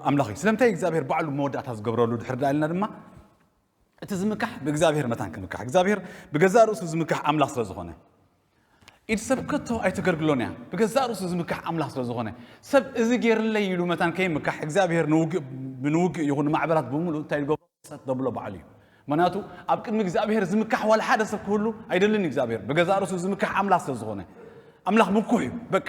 ኣምላኽ እዩ። ስለምንታይ እግዚኣብሔር ባዕሉ መወዳእታ ዝገብረሉ ድሕር ዳ ኢልና ድማ፣ እቲ ዝምካሕ ብእግዚኣብሔር መታን ክምካሕ፣ እግዚኣብሔር ብገዛእ ርእሱ ዝምካሕ ኣምላኽ ስለ ዝኾነ፣ ኢድ ሰብ ከቶ ኣይተገልግሎን እያ። ብገዛእ ርእሱ ዝምካሕ ኣምላኽ ስለ ዝኾነ፣ ሰብ እዚ ገይርለይ ኢሉ መታን ከይምካሕ እግዚኣብሔር ንውግእ፣ ንውግእ ይኹን ንማዕበላት ብምሉእ እንታይ ይገብሮ? ጸጥ ዘብሎ ባዕሉ እዩ። ምኽንያቱ ኣብ ቅድሚ እግዚኣብሔር ዝምካሕ ዋላ ሓደ ሰብ ክህሉ ኣይደልን እዩ። እግዚኣብሔር ብገዛእ ርእሱ ዝምካሕ ኣምላኽ ስለ ዝኾነ፣ ኣምላኽ ምኩሕ እዩ። በቃ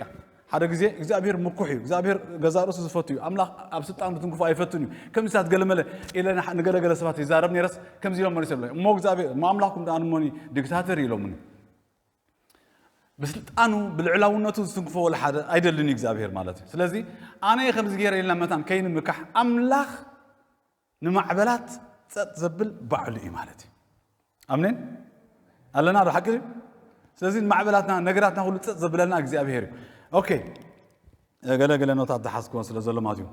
ሓደ ግዜ እግዚኣብሔር ምኩሕ እዩ። እግዚኣብሔር ገዛእ ርእሱ ዝፈቱ እዩ። ኣምላኽ ኣብ ስልጣኑ ትንክፎ ኣይፈቱን እዩ። ከምዚታት ገለመለ ኢለ ንሓ-፣ ንገለገለ ሰባት ይዛረብ ነይረስ ከምዚ ኢሎም መሊሶም ኣለዉ። እሞ እግዚኣብሔር፣ እሞ ኣምላኽኩም ደኣ ንሞኒ ዲክታተር ኢሎምኒ። ብስልጣኑ ብልዕላውነቱ ዝትንክፎ ወላ ሓደ ኣይደልን እዩ እግዚኣብሔር ማለት እዩ። ስለዚ ኣነ እየ ከምዚ ገይረ ኢልና መታን ከይንምካሕ ኣምላኽ ንማዕበላት ጸጥ ዘብል ባዕሉ እዩ ማለት እዩ። ኣሜን ኣለና ዶ ሓቂ እዩ? ስለዚ ንማዕበላትና ነገራትና ሁሉ ጸጥ ዘብለልና እግዚኣብሔር እዩ። ኦኬ፣ ገለ ገለ ኖታት ዝሓዝክዎን ስለ ዘሎ ማለት እዩ።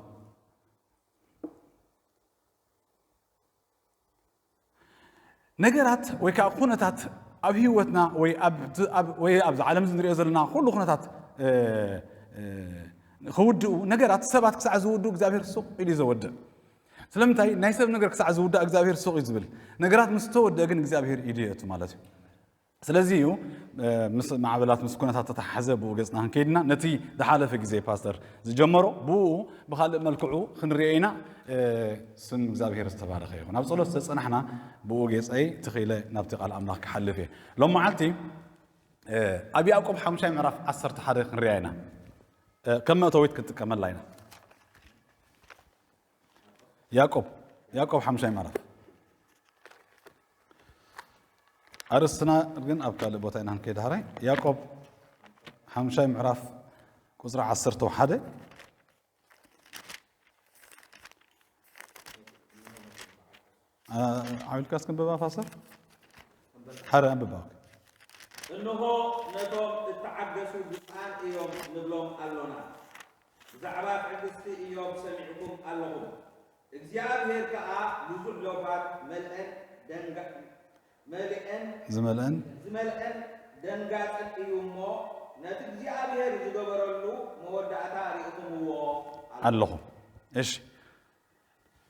ነገራት ወይ ከዓ ኩነታት ኣብ ህይወትና ወይ ኣብ፣ ኣብ፣ ወይ ኣብዚ ዓለም እዚ ንሪኦ ዘለና ኩሉ ኩነታት፣ እ፣ እ፣ ክውድኡ፣ ነገራት ሰባት ክሳዕ ዝውድኡ እግዚኣብሔር ሱቕ ኢሉ እዩ ዘወድእ። ስለምንታይ? ናይ ሰብ ነገር ክሳዕ ዝውዳእ እግዚኣብሔር ሱቕ እዩ ዝብል። ነገራት ምስ ተወደአ ግን እግዚኣብሔር ኢዱ የእቱ ማለት እዩ። ስለዚ እዩ፣ እ፣ ምስ ማዕበላት ምስ ኩነታት ተተሓሓዘ ብኡ ገጽና ክንከይድና ነቲ ዝሓለፈ ግዜ ፓስተር ዝጀመሮ ብኡ ብኻልእ መልክዑ ክንሪኦ ኢና። እ፣ ስም እግዚኣብሔር ዝተባረኸ ይኹን። ኣብ ጸሎት ዝተጸናሕና ብኡ ገጸይ ትኺለ ናብቲ ቃል ኣምላኽ ክሓልፍ እየ። ሎም መዓልቲ፣ እ፣ ኣብ ያዕቆብ ሓሙሻይ ምዕራፍ ዓሰርተ ሓደ ክንሪኣ ኢና። እ፣ ከም መእተዊት ክንጥቀመላ ኢና። ያዕቆብ፣ ያዕቆብ ሓሙሻይ ምዕራፍ። ኣርእስትና ግን ኣብ ካልእ ቦታ ኢና ክንከይድ። ሃራይ ያዕቆብ ሓሙሻይ ምዕራፍ ቁጽሪ ዓሰርተ ሓደ። እ፣ ዓው ኢልካስ ክንብባ ፋሰር? ሓደ ኣንብባ። እንሆ ነቶም እተዓገሱ ብፁዓን እዮም ንብሎም ኣሎና። ብዛዕባ ትዕግስቲ እዮብ ሰሚዕኩም ኣለኹም። እግዚኣብሔር ከኣ ብዙሕ ሎፋት መልአን ደንጋ-፣ መልአን ዝመልአን ዝመልአን ደንጋጽን እዩ እሞ፣ ነቲ እግዚኣብሔር ዝገበረሉ መወዳእታ ርኢኹምዎ ኣለኹም። ኣለኹም። እሺ፣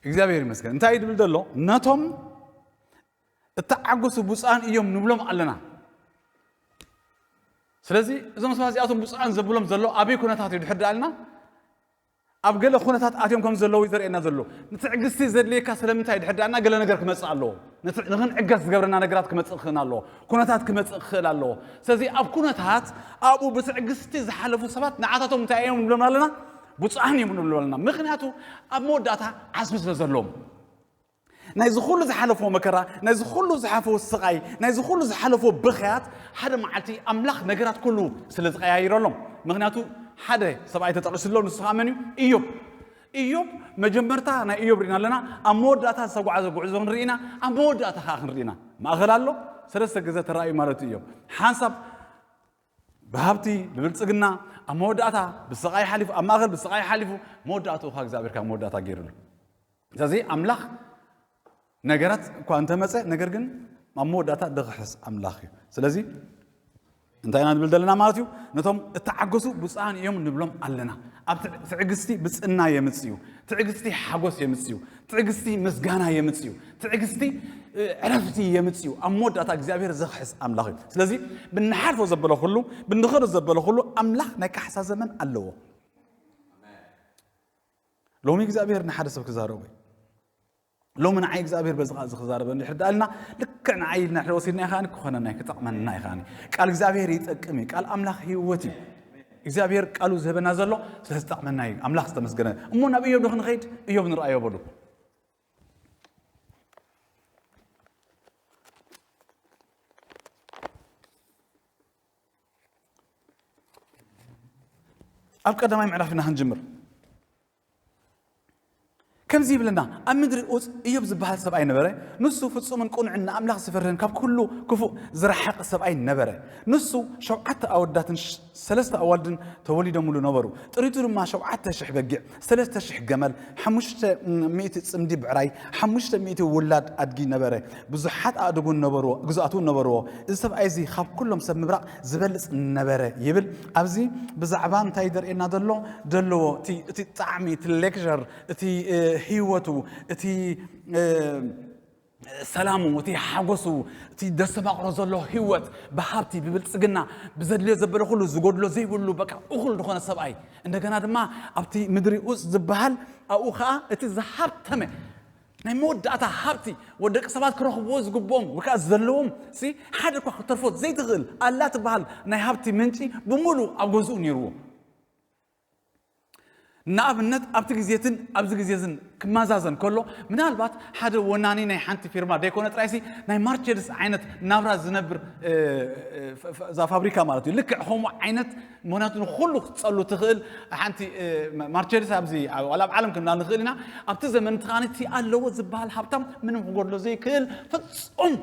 እግዚኣብሔር ይመስገን። እንታይ እዩ ድብል ዘሎ? ነቶም እተዓገሱ ብፁዓን እዮም ንብሎም ኣለና። ስለዚ እዞም ሰባት እዚኣቶም ብፁዓን ዘብሎም ዘሎ ኣበይ ኩነታት እዩ ድሕር ደኣልና? ኣብ ገለ ኩነታት ኣትዮም ከም ዘለዉ እዩ ዘርእየና ዘሎ። ንትዕግስቲ ዘድልየካ ስለምንታይ ድሕር ደኣልና ገለ ነገር ክመጽእ ኣለዎ። ንት-፣ ንኽንዕገስ ዝገብረና ነገራት ክመጽእ ክኽእል ኣለዎ። ኩነታት ክመጽእ ክኽእል ኣለዎ። ስለዚ ኣብ ኩነታት ኣብኡ ብትዕግስቲ ዝሓለፉ ሰባት ንዓታቶም እንታይ እዮም ንብሎም ኣለና? ብፁዓን እዮም ንብሎም ኣለና። ምኽንያቱ ኣብ መወዳእታ ዓስቢ ስለ ዘለዎም። ናይዚ ኩሉ ዝሓለፍዎ መከራ፣ ናይዚ ኩሉ ዝሓለፍዎ ስቓይ፣ ናይዚ ኩሉ ዝሓለፍዎ ብኽያት፣ ሓደ መዓልቲ ኣምላኽ ነገራት ኩሉ ስለ ዝቀያይረሎም። ምኽንያቱ ሓደ ሰብኣይ ተጠቒሱ ኣሎ፣ ንሱ ኸኣ መን እዩ? ኢዮብ። ኢዮብ፣ መጀመርታ ናይ ኢዮብ ርኢና ኣለና፣ ኣብ መወዳእታ ዝተጓዓዘ ጉዕዞ ክንርኢ ኢና፣ ኣብ መወዳእታ ኸኣ ክንርኢ ኢና። ማእኸል ኣሎ፣ ሰለስተ ግዘ ተራእዩ ማለት እዩ ኢዮብ። ሓንሳብ ብሃብቲ፣ ብብልጽግና፣ ኣብ መወዳእታ ብስቓይ ሓሊፉ፣ ኣብ ማእኸል ብስቓይ ሓሊፉ፣ መወዳእትኡ ኸኣ እግዚኣብሔር ካብ መወዳእታ ገይሩሉ። ስለዚ ኣምላኽ ነገራት እኳ እንተመጸ፣ ነገር ግን ኣብ መወዳእታ ድኽሕስ ኣምላኽ እዩ። ስለዚ እንታይ ኢና ንብል ዘለና ማለት እዩ? ነቶም እተዓገሱ ብፁዓን እዮም ንብሎም ኣለና። ኣብ ትዕ-፣ ትዕግስቲ ብጽና የምጽእ እዩ። ትዕግስቲ ሓጎስ የምጽእ እዩ። ትዕግስቲ ምስጋና የምጽእ እዩ። ትዕግስቲ፣ እ፣ ዕረፍቲ የምጽእ እዩ። ኣብ መወዳእታ እግዚኣብሔር ዘኽሕስ ኣምላኽ እዩ። ስለዚ ብንሓልፎ ዘበለ ኩሉ፣ ብንኸዶ ዘበለ ኩሉ ኣምላኽ ናይ ካሕሳ ዘመን ኣለዎ። ሎሚ እግዚኣብሔር ንሓደ ሰብ ክዛረቦ እዩ። ሎሚ ንዓይ እግዚኣብሔር በዚ ቃል እዚ ክዛረበ እንድሕር ደኣልና፣ ልክዕ ንዓይ ኢልና ድሕር ወሲድና ከኣ ክኾነና እዩ፣ ክጠቕመና እዩ ከኣ። ቃል እግዚኣብሔር ይጠቅም እዩ። ቃል ኣምላኽ ህይወት እዩ። እግዚኣብሔር ቃሉ ዝህበና ዘሎ ስለ ዝጠቕመና እዩ። ኣምላኽ ዝተመስገነ። እሞ ናብ እዮብ ዶ ክንኸይድ? እዮብ ንርኣዮ በሉ። ኣብ ቀዳማይ ምዕራፍ ኢና ክንጅምር። ከምዚ ይብለና፣ ኣብ ምድሪ ኡፅ እዮብ ዝበሃል ሰብኣይ ነበረ። ንሱ ፍጹምን ቅኑዕን ንኣምላኽ ዝፈርህን ካብ ኩሉ ክፉእ ዝረሓቐ ሰብኣይ ነበረ። ንሱ ሸውዓተ ኣወዳትን ሽ- ሰለስተ ኣዋልድን ተወሊዶምሉ ነበሩ። ጥሪቱ ድማ ሸውዓተ ሽሕ በጊዕ፣ ሰለስተ ሽሕ ገመል፣ ሓሙሽተ ሚእቲ ጽምዲ ብዕራይ፣ ሓሙሽተ ሚእቲ ውላድ ኣድጊ ነበረ። ብዙሓት ኣእዱግ እውን ነበርዎ፣ ግዙኣት እውን ነበርዎ። እዚ ሰብኣይ እዚ ካብ ኩሎም ሰብ ምብራቕ ዝበልጽ ነበረ ይብል። ኣብዚ ብዛዕባ እንታይ ዘርእየና ዘሎ? ዘለዎ እቲ እቲ ጣዕሚ፣ እቲ ሌክቸር፣ እቲ እ፣ ህይወቱ፣ እቲ እ፣ ሰላሙ፣ እቲ ሓጎሱ፣ እቲ ደስተማቕሮ ዘሎ ህይወት፣ ብሃብቲ፣ ብብልጽግና፣ ብዘድልዮ ዘበለ ኩሉ ዝጎድሎ ዘይብሉ በቃ እኹል ዝኾነ ሰብኣይ። እንደገና ድማ ኣብቲ ምድሪ ኡጽ ዝበሃል ኣብኡ ኸኣ እቲ ዝሃብተመ ናይ መወዳእታ ሃብቲ ወደቂ ሰባት ክረኽብዎ ዝግብኦም ወይ ከዓ ዘለዎም ሲ ሓደ እኳ ክተርፎ ዘይትኽእል ኣላ ትበሃል ናይ ሃብቲ ምንጪ ብምሉእ ኣብ ገዝኡ ነይርዎ። ንኣብነት ኣብቲ ግዜትን ኣብዚ ግዜትን ክመዛዘን ከሎ ምናልባት ሓደ ወናኒ ናይ ሓንቲ ፊርማ ደይኮነ ጥራይሲ ናይ ማርቸድስ ዓይነት ናብራ ዝነብር እ፣ እ፣ ፍ- ፍ- እዛ ፋብሪካ ማለት እዩ ልክዕ ከምኡ ዓይነት ምክንያቱ ንኩሉ ክትፀሉ ትኽእል ሓንቲ እ፣ ማ- ማርቸድስ ኣብዚ ኣብ- ዋላ ኣብ ዓለም ክንብላ ንኽእል ኢና ኣብቲ ዘመን እቲ ከዓኒ እቲ ኣለዎ ዝበሃል ሃብታም ምንም ክጎድሎ ዘይክእል ፍፁም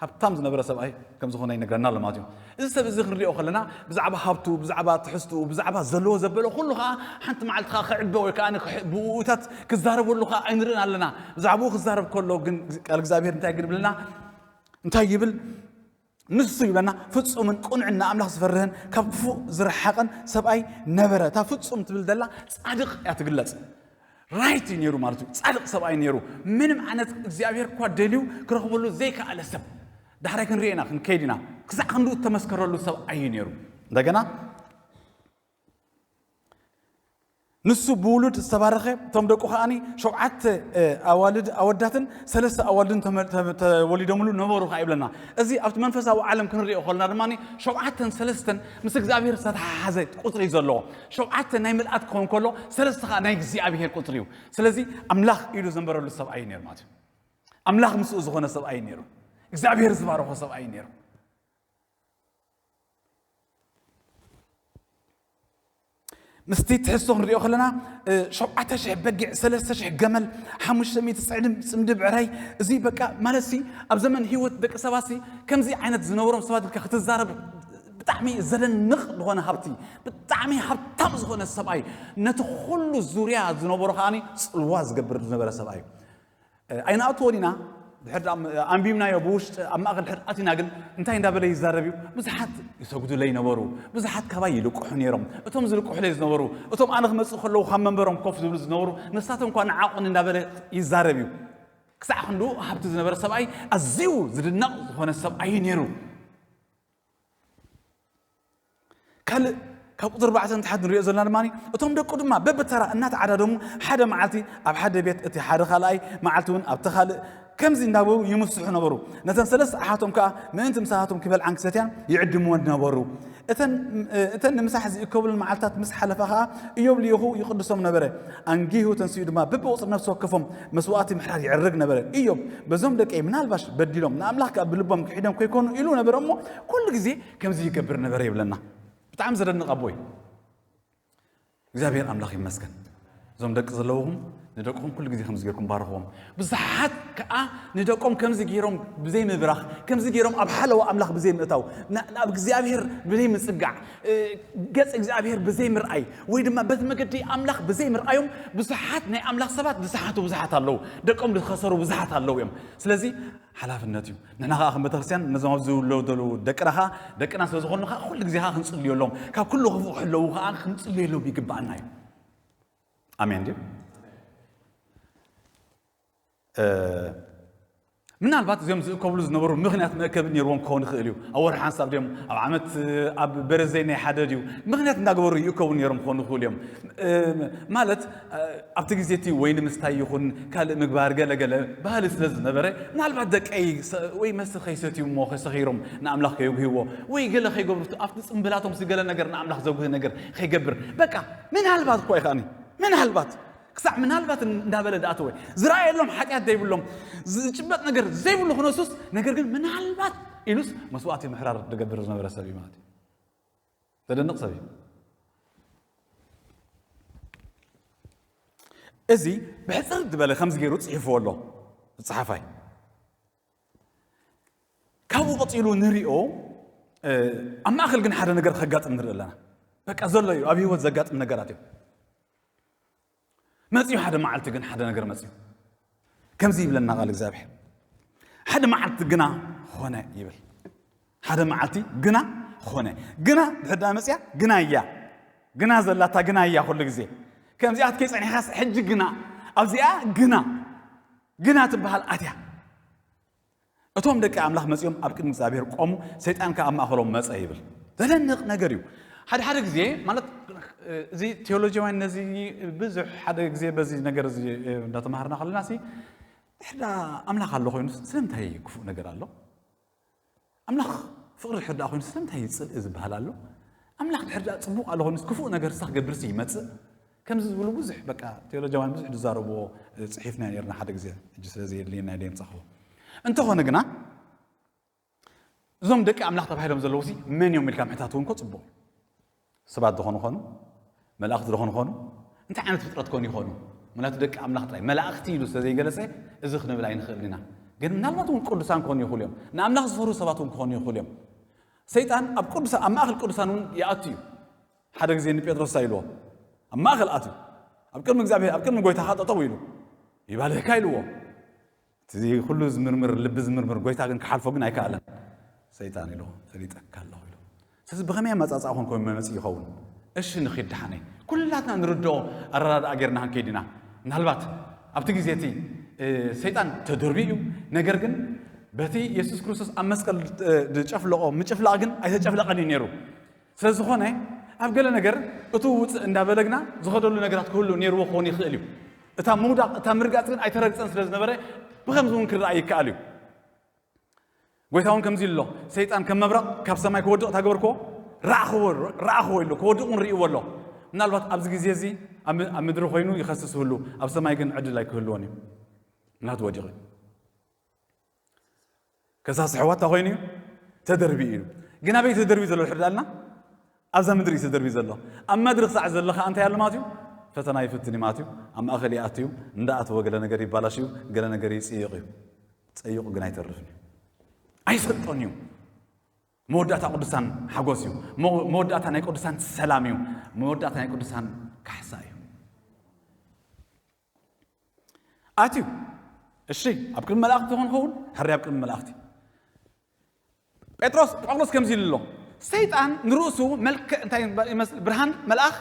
ሃብታም ዝነበረ ሰብኣይ ከም ዝኾነ ይነግረና ኣሎ ማለት እዩ። እዚ ሰብ እዚ ክንሪኦ ከለና ብዛዕባ ሃብቱ፣ ብዛዕባ ትሕዝትኡ፣ ብዛዕባ ዘለዎ ዘበለ ኩሉ ከዓ ሓንቲ መዓልቲ ከዓ ክዕበ ወይ ከዓ ንክሕ- ብእኡታት ክዛረበሉ ከዓ ኣይንርእን ኣለና። ብዛዕባኡ ክዛረብ ከሎ ግን ቃል እግዚኣብሔር እንታይ ግን ይብለና? እንታይ ይብል? ንሱ ይብለና ፍጹምን ቅኑዕን ንኣምላኽ ዝፈርህን ካብ ክፉእ ዝረሓቐን ሰብኣይ ነበረ። እታ ፍጹም ትብል ዘላ ጻድቕ እያ ትግለጽ። ራይት እዩ ነይሩ ማለት እዩ። ጻድቕ ሰብኣይ ነይሩ። ምንም ዓይነት እግዚኣብሔር እኳ ደልዩ ክረኽበሉ ዘይከኣለ ሰብ ዳሕራይ ክንርኢ ኢና ክንከይድ ኢና። ክሳዕ ክንድኡ እተመስከረሉ ሰብኣይ እዩ ነይሩ። እንደገና ንሱ ብውሉድ ዝተባረኸ እቶም ደቁ ከዓኒ ሸውዓተ ኣዋልድ ኣወዳትን ሰለስተ ኣዋልድን ተወሊዶምሉ ነበሩ ከዓ ይብለና። እዚ ኣብቲ መንፈሳዊ ዓለም ክንሪኦ ከለና ድማ ሸውዓተን ሰለስተን ምስ እግዚኣብሔር ዝተተሓሓዘ ቁፅሪ እዩ ዘለዎ። ሸውዓተ ናይ ምልኣት ክኸውን ከሎ ሰለስተ ከዓ ናይ እግዚኣብሔር ቁፅሪ እዩ። ስለዚ ኣምላኽ ኢሉ ዘንበረሉ ሰብኣይ እዩ ነይሩ ማለት እዩ። ኣምላኽ ምስኡ ዝኾነ ሰብኣይ እዩ ነይሩ። እግዚኣብሔር ዝባረኾ ሰብኣይ እዩ ነይሩ። ምስቲ ትሕዝቶ ክንሪኦ ከለና ሸውዓተ ሽሕ በጊዕ፣ ሰለስተ ሽሕ ገመል፣ ሓሙሽተ ሚእቲ ፅዕዲ ፅምዲ ብዕራይ፣ እዚ በቃ ማለት ሲ ኣብ ዘመን ህይወት ደቂ ሰባት ሲ ከምዚ ዓይነት ዝነበሮም ሰባት ኢልካ ክትዛረብ ብጣዕሚ ዘደንቕ ዝኾነ ሃብቲ፣ ብጣዕሚ ሃብታም ዝኾነ ሰብኣይ፣ ነቲ ኩሉ ዙርያ ዝነበሮ ከዓኒ ፅልዋ ዝገብር ዝነበረ ሰብኣይ እዩ። ኣይንኣትዎን ኢና። ድሕር ኣንቢብናዮ ብውሽጢ ኣብ ማእኸል ድሕር ኣቲና ግን እንታይ እንዳበለ ይዛረብ እዩ? ብዙሓት ይሰግዱለይ ነበሩ፣ ብዙሓት ካባይ ይልቅሑ ነይሮም። እቶም ዝልቅሑለይ ዝነበሩ፣ እቶም ኣነ ክመፅእ ከለዉ ካብ መንበሮም ኮፍ ዝብሉ ዝነበሩ፣ ንሳቶም እኳ ንዓቑኒ እንዳበለ ይዛረብ እዩ። ክሳዕ ክንድኡ ሃብቲ ዝነበረ ሰብኣይ ኣዝዩ ዝድነቕ ዝኾነ ሰብኣይ እዩ ነይሩ። ካልእ ካብ ቁፅሪ ኣርባዕተ ንታሕት ንሪኦ ዘለና ድማ እቶም ደቁ ድማ በብተራ እናተዓዳደሙ ሓደ መዓልቲ ኣብ ሓደ ቤት እቲ ሓደ ካልኣይ መዓልቲ እውን ኣብቲ ካልእ ከምዚ እንዳበሉ ይምስሑ ነበሩ። ነተን ሰለስተ ኣሓቶም ከዓ ምእንቲ ምሳታቶም ክበልዓን ክሰትያን ይዕድምወን ነበሩ። እተን እተን ንምሳሕ ዝእከብሉን መዓልታት ምስ ሓለፋ ከዓ እዮብ ልኢኹ ይቕድሶም ነበረ። ኣንጊሁ ተንሲኡ ድማ በብቑፅሪ ነፍሲ ወከፎም መስዋእቲ ምሕራድ ይዕርግ ነበረ። እዮብ በዞም ደቀይ ምናልባሽ በዲሎም ንኣምላኽ ከዓ ብልቦም ክሒዶም ከይኮኑ ኢሉ ነበረ እሞ ኩሉ ግዜ ከምዚ ይገብር ነበረ ይብለና። ብጣዕሚ ዘደንቕ ኣቦይ እግዚኣብሔር ኣምላኽ ይመስገን። እዞም ደቂ ዘለውኹም ንደቅኹም ኩሉ ግዜ ከምዚ ጌርኩም ባርኽዎም። ብዙሓት ከዓ ንደቆም ከምዚ ገይሮም ብዘይ ምብራኽ ከምዚ ገይሮም ኣብ ሓለዋ ኣምላኽ ብዘይ ምእታው ናብ እግዚኣብሔር ብዘይ ምጽጋዕ ገጽ እግዚኣብሔር ብዘይ ምርኣይ ወይ ድማ በቲ መገዲ ኣምላኽ ብዘይ ምርኣዮም ብዙሓት ናይ ኣምላኽ ሰባት ዝሰሓቱ ብዙሓት ኣለዉ። ደቆም ዝኸሰሩ ብዙሓት ኣለዉ እዮም። ስለዚ ሓላፍነት እዩ። ንሕና ከዓ ከም ቤተክርስትያን ነዞም ኣብዚ ዝውለዱ ዘለዉ ደቅና ከዓ ደቅና ስለ ዝኾኑ ከዓ ኩሉ ግዜ ከዓ ክንጽልየሎም ካብ ኩሉ ክፉእ ክሕለዉ ከዓ ክንጽልየሎም ይግባኣና እዩ። ኣሜን ድዩ? ምናልባት እዚኦም ዝእከብሉ ዝነበሩ ምኽንያት መእከቢ ነይርዎም ክኸውን ይኽእል እዩ። ኣብ ወርሒ ሓንሳብ ድዮም ኣብ ዓመት ኣብ በረዘይ ናይ ሓደ ድዩ ምኽንያት እንዳገበሩ ይእከቡ ነይሮም ክኾኑ ይኽእሉ እዮም። ማለት ኣብቲ ግዜ እቲ ወይኒ ምስታይ ይኹን ካልእ ምግባር ገለ ገለ ባህሊ ስለ ዝነበረ ምናልባት ደቀይ ወይ መስተ ከይሰትዩ እሞ ከሰኺሮም ንኣምላኽ ከየጉህይዎ ወይ ገለ ከይገብሩ ኣብቲ ጽምብላቶም ገለ ነገር ንኣምላኽ ዘጉህ ነገር ከይገብር በቃ ምናልባት እኳ ይኸኣኒ ምናልባት ክሳዕ ምናልባት እንዳበለ ዝኣተወ ዝረኣየሎም ሓጢኣት ዘይብሎም ዝጭበጥ ነገር ዘይብሉ ክነሱስ ነገር ግን ምናልባት ኢሉስ መስዋእቲ ምሕራር ዝገብር ዝነበረ ሰብ እዩ ማለት እዩ። ዘደንቕ ሰብ እዩ። እዚ ብሕጽር ዝበለ ከምዚ ገይሩ ጽሒፍዎ ኣሎ ጸሓፋይ። ካብኡ ቀጺሉ ንሪኦ፣ እ፣ ኣብ ማእከል ግን ሓደ ነገር ከጋጥም ንርኢ ኣለና። በቃ ዘሎ እዩ፣ ኣብ ህይወት ዘጋጥም ነገራት እዩ። መጺኡ ሓደ መዓልቲ ግን ሓደ ነገር መጺኡ። ከምዚ ይብለና ቃል እግዚኣብሔር። ሓደ መዓልቲ ግና ኾነ ይብል። ሓደ መዓልቲ ግና ኾነ። ግና ድሕር ደኣ መጺኣ ግና እያ። ግና ዘላታ ግና እያ ኩሉ ግዜ። ከምዚኣት ከይጸኒሕካስ ሕጂ ግና ኣብዚኣ ግና፣ ግና ትበሃል ኣትያ። እቶም ደቂ ኣምላኽ መጺኦም ኣብ ቅድሚ እግዚኣብሔር ቆሙ፣ ሰይጣን ከኣ ኣብ ማእከሎም መጸ ይብል። ዘደንቕ ነገር እዩ። ሓደ ሓደ ግዜ ማለት፣ እዚ ቴዎሎጂያውያን ነዚ ብዙሕ ሓደ ግዜ በዚ ነገር እዚ እንዳተማሃርና ከለና ሲ፣ ድሕር ደኣ ኣምላኽ ኣሎ ኮይኑ ስለምንታይ ክፉእ ነገር ኣሎ? ኣምላኽ ፍቕሪ ድሕር ደኣ ኮይኑ ስለምንታይ ጽልኢ ዝበሃል ኣሎ? ኣምላኽ ድሕር ደኣ ጽቡቕ ኣሎ ኮይኑስ ክፉእ ነገር ሳ ክገብርሲ ይመጽእ? ከምዚ ዝብሉ ብዙሕ በቃ ቴዎሎጂያውያን ብዙሕ ዝዛረብዎ ጽሒፍና ነርና ሓደ ግዜ፣ ሕጂ ስለ ዘየድልየና ኢለ የምጻኽዎ። እንተኾነ ግና እዞም ደቂ ኣምላኽ ተባሂሎም ዘለዉ ሲ መን እዮም ኢልካ ምሕታት እውን እኮ ጽቡቕ። ሰባት ዝኾኑ ኾኑ፣ መላእኽቲ ዝኾኑ ኾኑ፣ እንታይ ዓይነት ፍጥረት ኮኑ ይኾኑ? ምክንያቱ ደቂ ኣምላኽ ጥራይ መላእኽቲ ኢሉ ስለ ዘይገለጸ እዚ ክንብል ኣይንኽእልን ኢና። ግን ምናልባት እውን ቅዱሳን ክኾኑ ይኽእሉ እዮም። ንኣምላኽ ዝፈርሁ ሰባት እውን ክኾኑ ይኽእሉ እዮም። ሰይጣን ኣብ ቅዱሳን፣ ኣብ ማእከል ቅዱሳን እውን ይኣቱ እዩ። ሓደ ግዜ ንጴጥሮስ እንታይ ኢልዎ? ኣብ ማእከል ኣትዩ ኣብ ቅድሚ እግዚኣብሔር፣ ኣብ ቅድሚ ጎይታኻ ጠጠው ኢሉ ይባልህካ ኢልዎ። እቲ ኩሉ ዝምርምር፣ ልቢ ዝምርምር ጎይታ ግን ክሓልፎ ግን ኣይከኣለን። ሰይጣን ኢልዎ፣ ፈሊጠካ ኣለኹ ኢሉ። ስለዚ ብኸመይ ኣመጻጽኣ ኮን ኮይኑ መመጽእ ይኸውን? እሺ ንኺድ ደሓነይ። ኩላትና ንርድኦ ኣረዳድኣ ጌርና ክንከይድ ኢና። ምናልባት ኣብቲ ግዜ እቲ፣ እ፣ ሰይጣን ተደርቢ እዩ። ነገር ግን በቲ የሱስ ክርስቶስ ኣብ መስቀል፣ እ፣ ዝጨፍለቖ ምጭፍላቕ ግን ኣይተጨፍለቐን እዩ ነይሩ። ስለ ዝኾነ ኣብ ገለ ነገር እቱ ውፅእ እንዳበለ ግና ዝኸደሉ ነገራት ክህሉ ነይርዎ ክኸውን ይኽእል እዩ። እታ ምውዳቕ፣ እታ ምርጋፅ ግን ኣይተረግፀን ስለ ዝነበረ ብኸምዚ እውን ክረኣ ይከኣል እዩ። ጎይታ እውን ከምዚ ኣሎ፣ ሰይጣን ከም መብረቕ ካብ ሰማይ ክወድቕ እታ ገበርክዎ ረኣኽዎ፣ ረኣኽዎ ኢሉ ክወድቕ እውን ርእይዎ ኣሎ። ምናልባት ኣብዚ ግዜ እዚ ኣብ ም-፣ ኣብ ምድሪ ኮይኑ ይኸስስ ህሉ፣ ኣብ ሰማይ ግን ዕድል ኣይክህልዎን እዩ። ምናልባት ወዲቑ እዩ። ከሳሲ ኣሕዋት እንታይ ኮይኑ እዩ? ተደርቢ እዩ። ግን ኣበይ ተደርቢ ዘሎ ድሕር ዳልና? ኣብዛ ምድሪ እዩ ተደርቢ ዘሎ። ኣብ ምድሪ ክሳዕ ዘለኻ እንታይ ኣሎ ማለት እዩ? ፈተና ይፍትን እዩ ማለት እዩ። ኣብ ማእኸል ይኣቱ እዩ። እንዳኣተወ ገለ ነገር ይባላሽ እዩ፣ ገለ ነገር ይጽይቕ እዩ። ጸይቑ ግን ኣይተርፍን እዩ። ኣይሰልጦን እዩ። መወዳእታ ቅዱሳን ሓጎስ እዩ። መ-፣ መወዳእታ ናይ ቅዱሳን ሰላም እዩ። መወዳእታ ናይ ቅዱሳን ካሕሳ እዩ። ኣትዩ። እሺ፣ ኣብ ቅድሚ መላእኽቲ ይኾን ኸውን? ሕሪ ኣብ ቅድሚ መላእኽቲ። ጴጥሮስ፣ ጳውሎስ ከምዚ ኢሉ ኣሎ። ሰይጣን ንርእሱ መልክዕ እንታይ ይመስል? ብርሃን መልኣኽ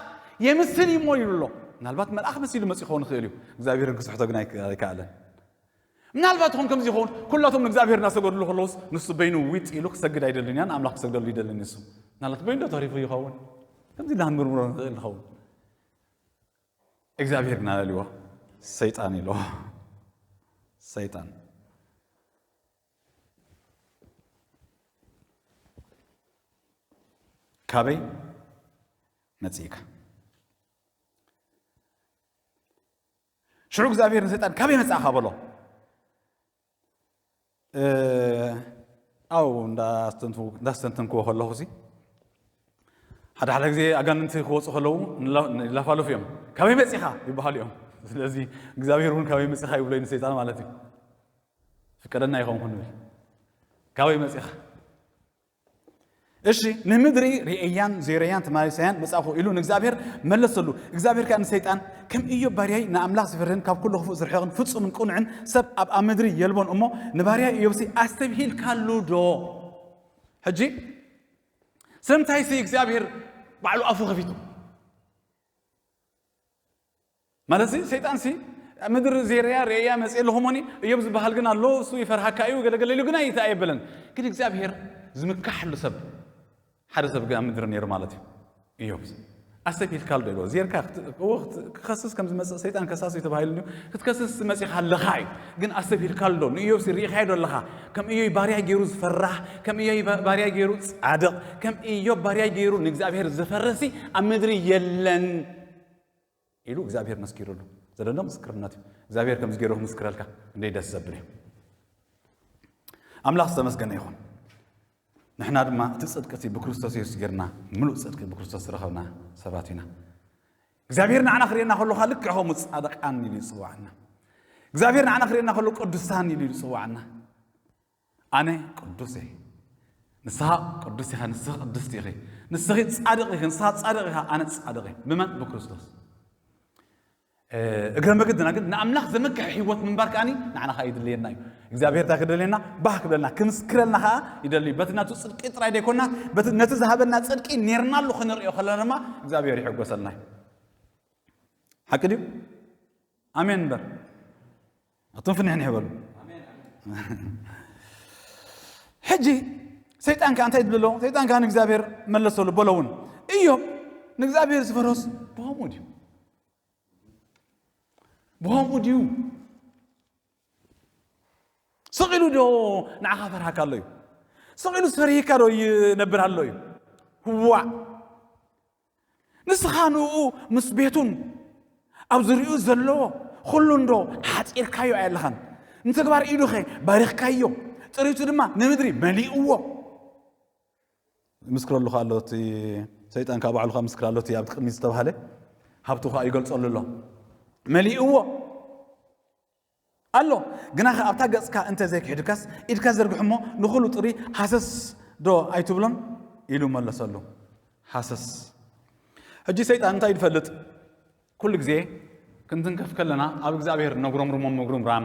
የምስል እዩ እሞ ኢሉ ኣሎ። ምናልባት መልኣኽ መሲሉ መጺኡ ክኸውን ይኽእል እዩ። እግዚኣብሔር ግን ክስሕቶ ግን ኣይከ-፣ ኣይከኣለን። ምናልባት ይኾን ከምዚ ይኸውን? ኩላቶም ንእግዚኣብሔር እናሰገድሉ ከለውስ ንሱ በይኑ ዊጥ ኢሉ ክሰግድ ኣይደልን እያ፣ ንኣምላኽ ክሰግደሉ ይደልን ንሱ። ምናልባት በይኑ ዶ ተሪፉ ይኸውን? ከምዚ ኢልና ክንምርምሮ ንኽእል ንኸውን። እግዚኣብሔር ግን ኣላልዎ፣ ሰይጣን ኢልዎ። ሰይጣን ካበይ መጺእካ? ሽዑ እግዚኣብሔር ንሰይጣን ካበይ መጻእኻ በሎ። እ፣ ኣው እንዳስተንትንኩ-፣ እንዳስተንተንኩዎ ከለኹ ሲ፣ ሓደ ሓደ ግዜ ኣጋንንቲ ክወፁ ከለዉ ንላ-፣ ይላፋለፉ እዮም። "ካበይ መፂኻ?" ይበሃሉ እዮም። ስለዚ እግዚኣብሔር እውን "ካበይ መፂኻ?" ይብሎ እዩ ንሰይጣን ማለት እዩ። "ፍቀደና ይኸውን ክንብል፣ ካበይ መፂኻ?" እሺ፣ ንምድሪ ርእያን ዘይረያን ተማሊሳያን መጻእኹ ኢሉ ንእግዚኣብሔር መለሰሉ። እግዚኣብሔር ከኣ ንሰይጣን፣ "ከም ኢዮብ ባርያይ ንኣምላኽ ዝፈርህን ካብ ኩሉ ክፉእ ዝርሕቕን ፍጹምን ቅኑዕን ሰብ ኣብ፣ ኣብ ምድሪ የልቦን እሞ፣ ንባርያይ ኢዮብሲ ኣስተብሂልካሉ ዶ?" ሕጂ፣ ስለምንታይሲ እግዚኣብሔር ባዕሉ ኣፉ ከፊቱ? ማለት ሲ፣ ሰይጣን ሲ፣ ኣብ ምድሪ ዘይረያ ርእያ መጽእ ኣለኹ እሞኒ፣ እዮብ ዝበሃል ግን ኣሎ፣ እሱ ይፈርሃካ እዩ፣ ገለገለ ኢሉ ግን ኣይተ-፣ ኣየበለን። ግን እግዚኣብሔር ዝምካሕሉ ሰብ፣ ሓደ ሰብ ግን ኣብ ምድሪ ነይሩ ማለት እዩ። እዮብ ኣስተብሂልካሉ ዶ ኢልዎ? ዜርካ ክት-፣ እዎ ክት-፣ ክኸስስ ከም ዝመጽእ ሰይጣን ከሳስ እዩ ተባሂሉ እንዲሁ፣ ክትከስስ መጺኻ ኣለኻ እዩ። ግን ኣስተብሂልካሉ ዶ? ንእዮብ ሲ ርኢኻዮ ዶ ኣለኻ? ከም እዮብ ባርያ ገይሩ ዝፈራህ፣ ከም እዮብ ባ-፣ ባርያ ገይሩ ጻድቕ፣ ከም እዮብ ባርያ ገይሩ ንእግዚኣብሔር ዝፈርህ ሲ ኣብ ምድሪ የለን። ኢሉ እግዚኣብሔር መስኪሩሉ። ዘደንቕ ምስክርነት እዩ። እግዚኣብሔር ከምዚ ገይሩ ክምስክረልካ እንደ ደስ ዘብል እዩ። ኣምላኽ ዝተመስገነ ይኹን። ንሕና ድማ እቲ ጽድቂ እቲ ብክርስቶስ የሱስ ጌርና፣ ምሉእ ጽድቂ ብክርስቶስ ዝረኸብና ሰባት ኢና። እግዚኣብሔር ንዓና ክርእየና ከሎ ልክዕ ከምኡ ጻድቃን ኢሉ ይጽዋዕና። እግዚኣብሔር ንዓና ክርእየና ከሎ ቅዱሳን ኢሉ ይጽዋዕና። ኣነ ቅዱስ እየ፣ ንስኻ ቅዱስ ኢኻ፣ ንስኻ ቅድስቲ ኢኺ፣ ንስኺ ጻድቕ ኢኺ፣ ንስኻ ጻድቕ ኢኻ፣ ኣነ ጻድቕ እየ። ብመን? ብክርስቶስ። እግረ መገድና ግን ንኣምላኽ ዘመክሕ ህይወት ምንባር ከኣኒ ንዓና ከዓ ይድልየና እዩ። እግዚኣብሔር እንታይ ክደልየና? ባህ ክብለልና፣ ክምስክረልና ከዓ ይደሊ እዩ። በቲ ናቱ ጽድቂ ጥራይ ዘይኮና፣ በቲ ነቲ ዝሃበና ጽድቂ ኔርናሉ ክንርእዮ ከለና ድማ እግዚኣብሔር ይሕጎሰልና እዩ። ሓቂ ድዩ? ኣሜን እምበር። ኣቱም ፍንሕንሕ በሉ። ሕጂ ሰይጣን ከኣ እንታይ ይብል ኣሎ? ሰይጣን ከኣ ንእግዚኣብሔር መለሰሉ፣ በሎ እውን፣ እዮብ ንእግዚኣብሔር ዝፈርሆስ ብኸምኡ ድዩ? ብኸምኡ ድዩ? ስቕ ኢሉ ዶ ንዓኻ ፈርሃካ ኣሎ እዩ? ስቕ ኢሉ ፈሪህካ ዶ ይነብር ኣሎ እዩ? ዋእ! ንስኻ ንኡ ምስ ቤቱን ኣብ ዙርያኡ ዘለዎ ኩሉ እንዶ ሓጺርካዮ ኣየለኻን? ንተግባር ኢዱኸ ባሪኽካዮ? ጥሪቱ ድማ ንምድሪ መሊእዎ። ይምስክረሉ ከኣ ኣሎ እቲ ሰይጣን፣ ካብ ባዕሉ ከኣ ምስክር ኣሎ፣ እቲ ኣብ ቅድሚት ዝተባህለ ሃብቱ ከኣ ይገልጸሉ ኣሎ። መሊእዎ ኣሎ። ግናኸ ኣብታ ገጽካ እንተ ዘይክሕድካስ፣ ኢድካ ዘርግሕ እሞ ንኹሉ ጥሪ ሃሰስ ዶ ኣይትብሎን? ኢሉ መለሰሉ። ሃሰስ። ሕጂ ሰይጣን እንታይ ይፈልጥ? ኩሉ ግዜ ክንትንከፍ ከለና ኣብ እግዚኣብሔር ነጉረምርሞም መጉርምራም፣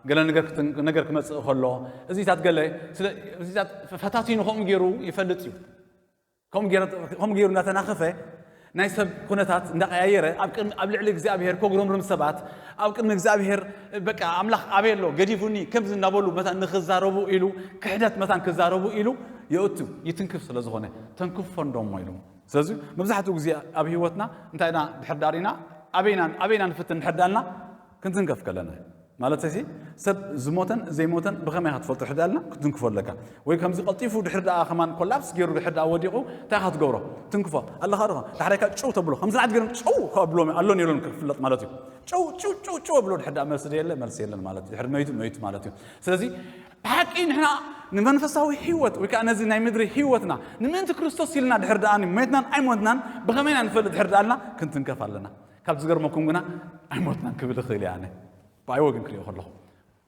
ገለ ነገር ክትን-፣ ነገር ክመጽእ ከሎ፣ እዚታት ገለ ስለ፣ እዚታት ፈታቲኑ ከምኡ ገይሩ ይፈልጥ እዩ። ከምኡ ገይረ-፣ ከምኡ ገይሩ እንዳተናኸፈ ናይ ሰብ ኩነታት እንዳቀያየረ ኣብ ቅድሚ፣ ኣብ ልዕሊ እግዚኣብሔር ከጉረምርም ሰባት፣ ኣብ ቅድሚ እግዚኣብሔር በቃ ኣምላኽ ኣበይ ኣሎ ገዲፉኒ ከምዚ እንዳበሉ መታን ንክዛረቡ ኢሉ፣ ክሕደት መታን ክዛረቡ ኢሉ የእቱ፣ ይትንክፍ ስለ ዝኾነ፣ ተንክፎ እንዶ እሞ ኢሉ። ስለዚ መብዛሕትኡ ግዜ ኣብ ህይወትና እንታይ ኢና ድሕር ዳር ኢና፣ ኣበይና፣ ኣበይና ንፍትን ድሕር ዳልና ክንትንከፍ ከለና ማለት ሲ፣ ሰብ ዝሞተን ዘይሞተን ብኸመይ ኢኻ ትፈልጦ ድሕር ዳልና ክትትንክፎ ኣለካ። ወይ ከምዚ ቀልጢፉ ድሕር ደኣ ከማን ኮላፕስ ገይሩ ድሕር ደኣ ወዲቑ እንታይ ኢኻ ትገብሮ? ትንክፎ ኣለኻ ዶ? ዳሕራይካ ጭው ተብሎ። ከምዚ ንዓት ገይሮም ጭው ከብሎ ኣሎ ነይሮም ክፍለጥ ማለት እዩ። ጭው፣ ጭው፣ ጭው፣ ጭው ብሎ ድሕር ደኣ መልሲ የለ፣ መልሲ የለን ማለት እዩ። ድሕር መይቱ፣ መይቱ ማለት እዩ። ስለዚ ብሓቂ ንሕና ንመንፈሳዊ ህይወት ወይ ከዓ ነዚ ናይ ምድሪ ህይወትና ንምእንቲ ክርስቶስ ኢልና ድሕር ደኣ ሞትናን ኣይሞትናን ብኸመይ ኢና ንፈልጥ ድሕር ደኣልና ክንትንከፍ ኣለና። ካብ ዝገርመኩም ግና ኣይሞትናን ክብል እኽእል እየ ኣነ። ብኣይ ወገን ክሪኦ ከለኹ።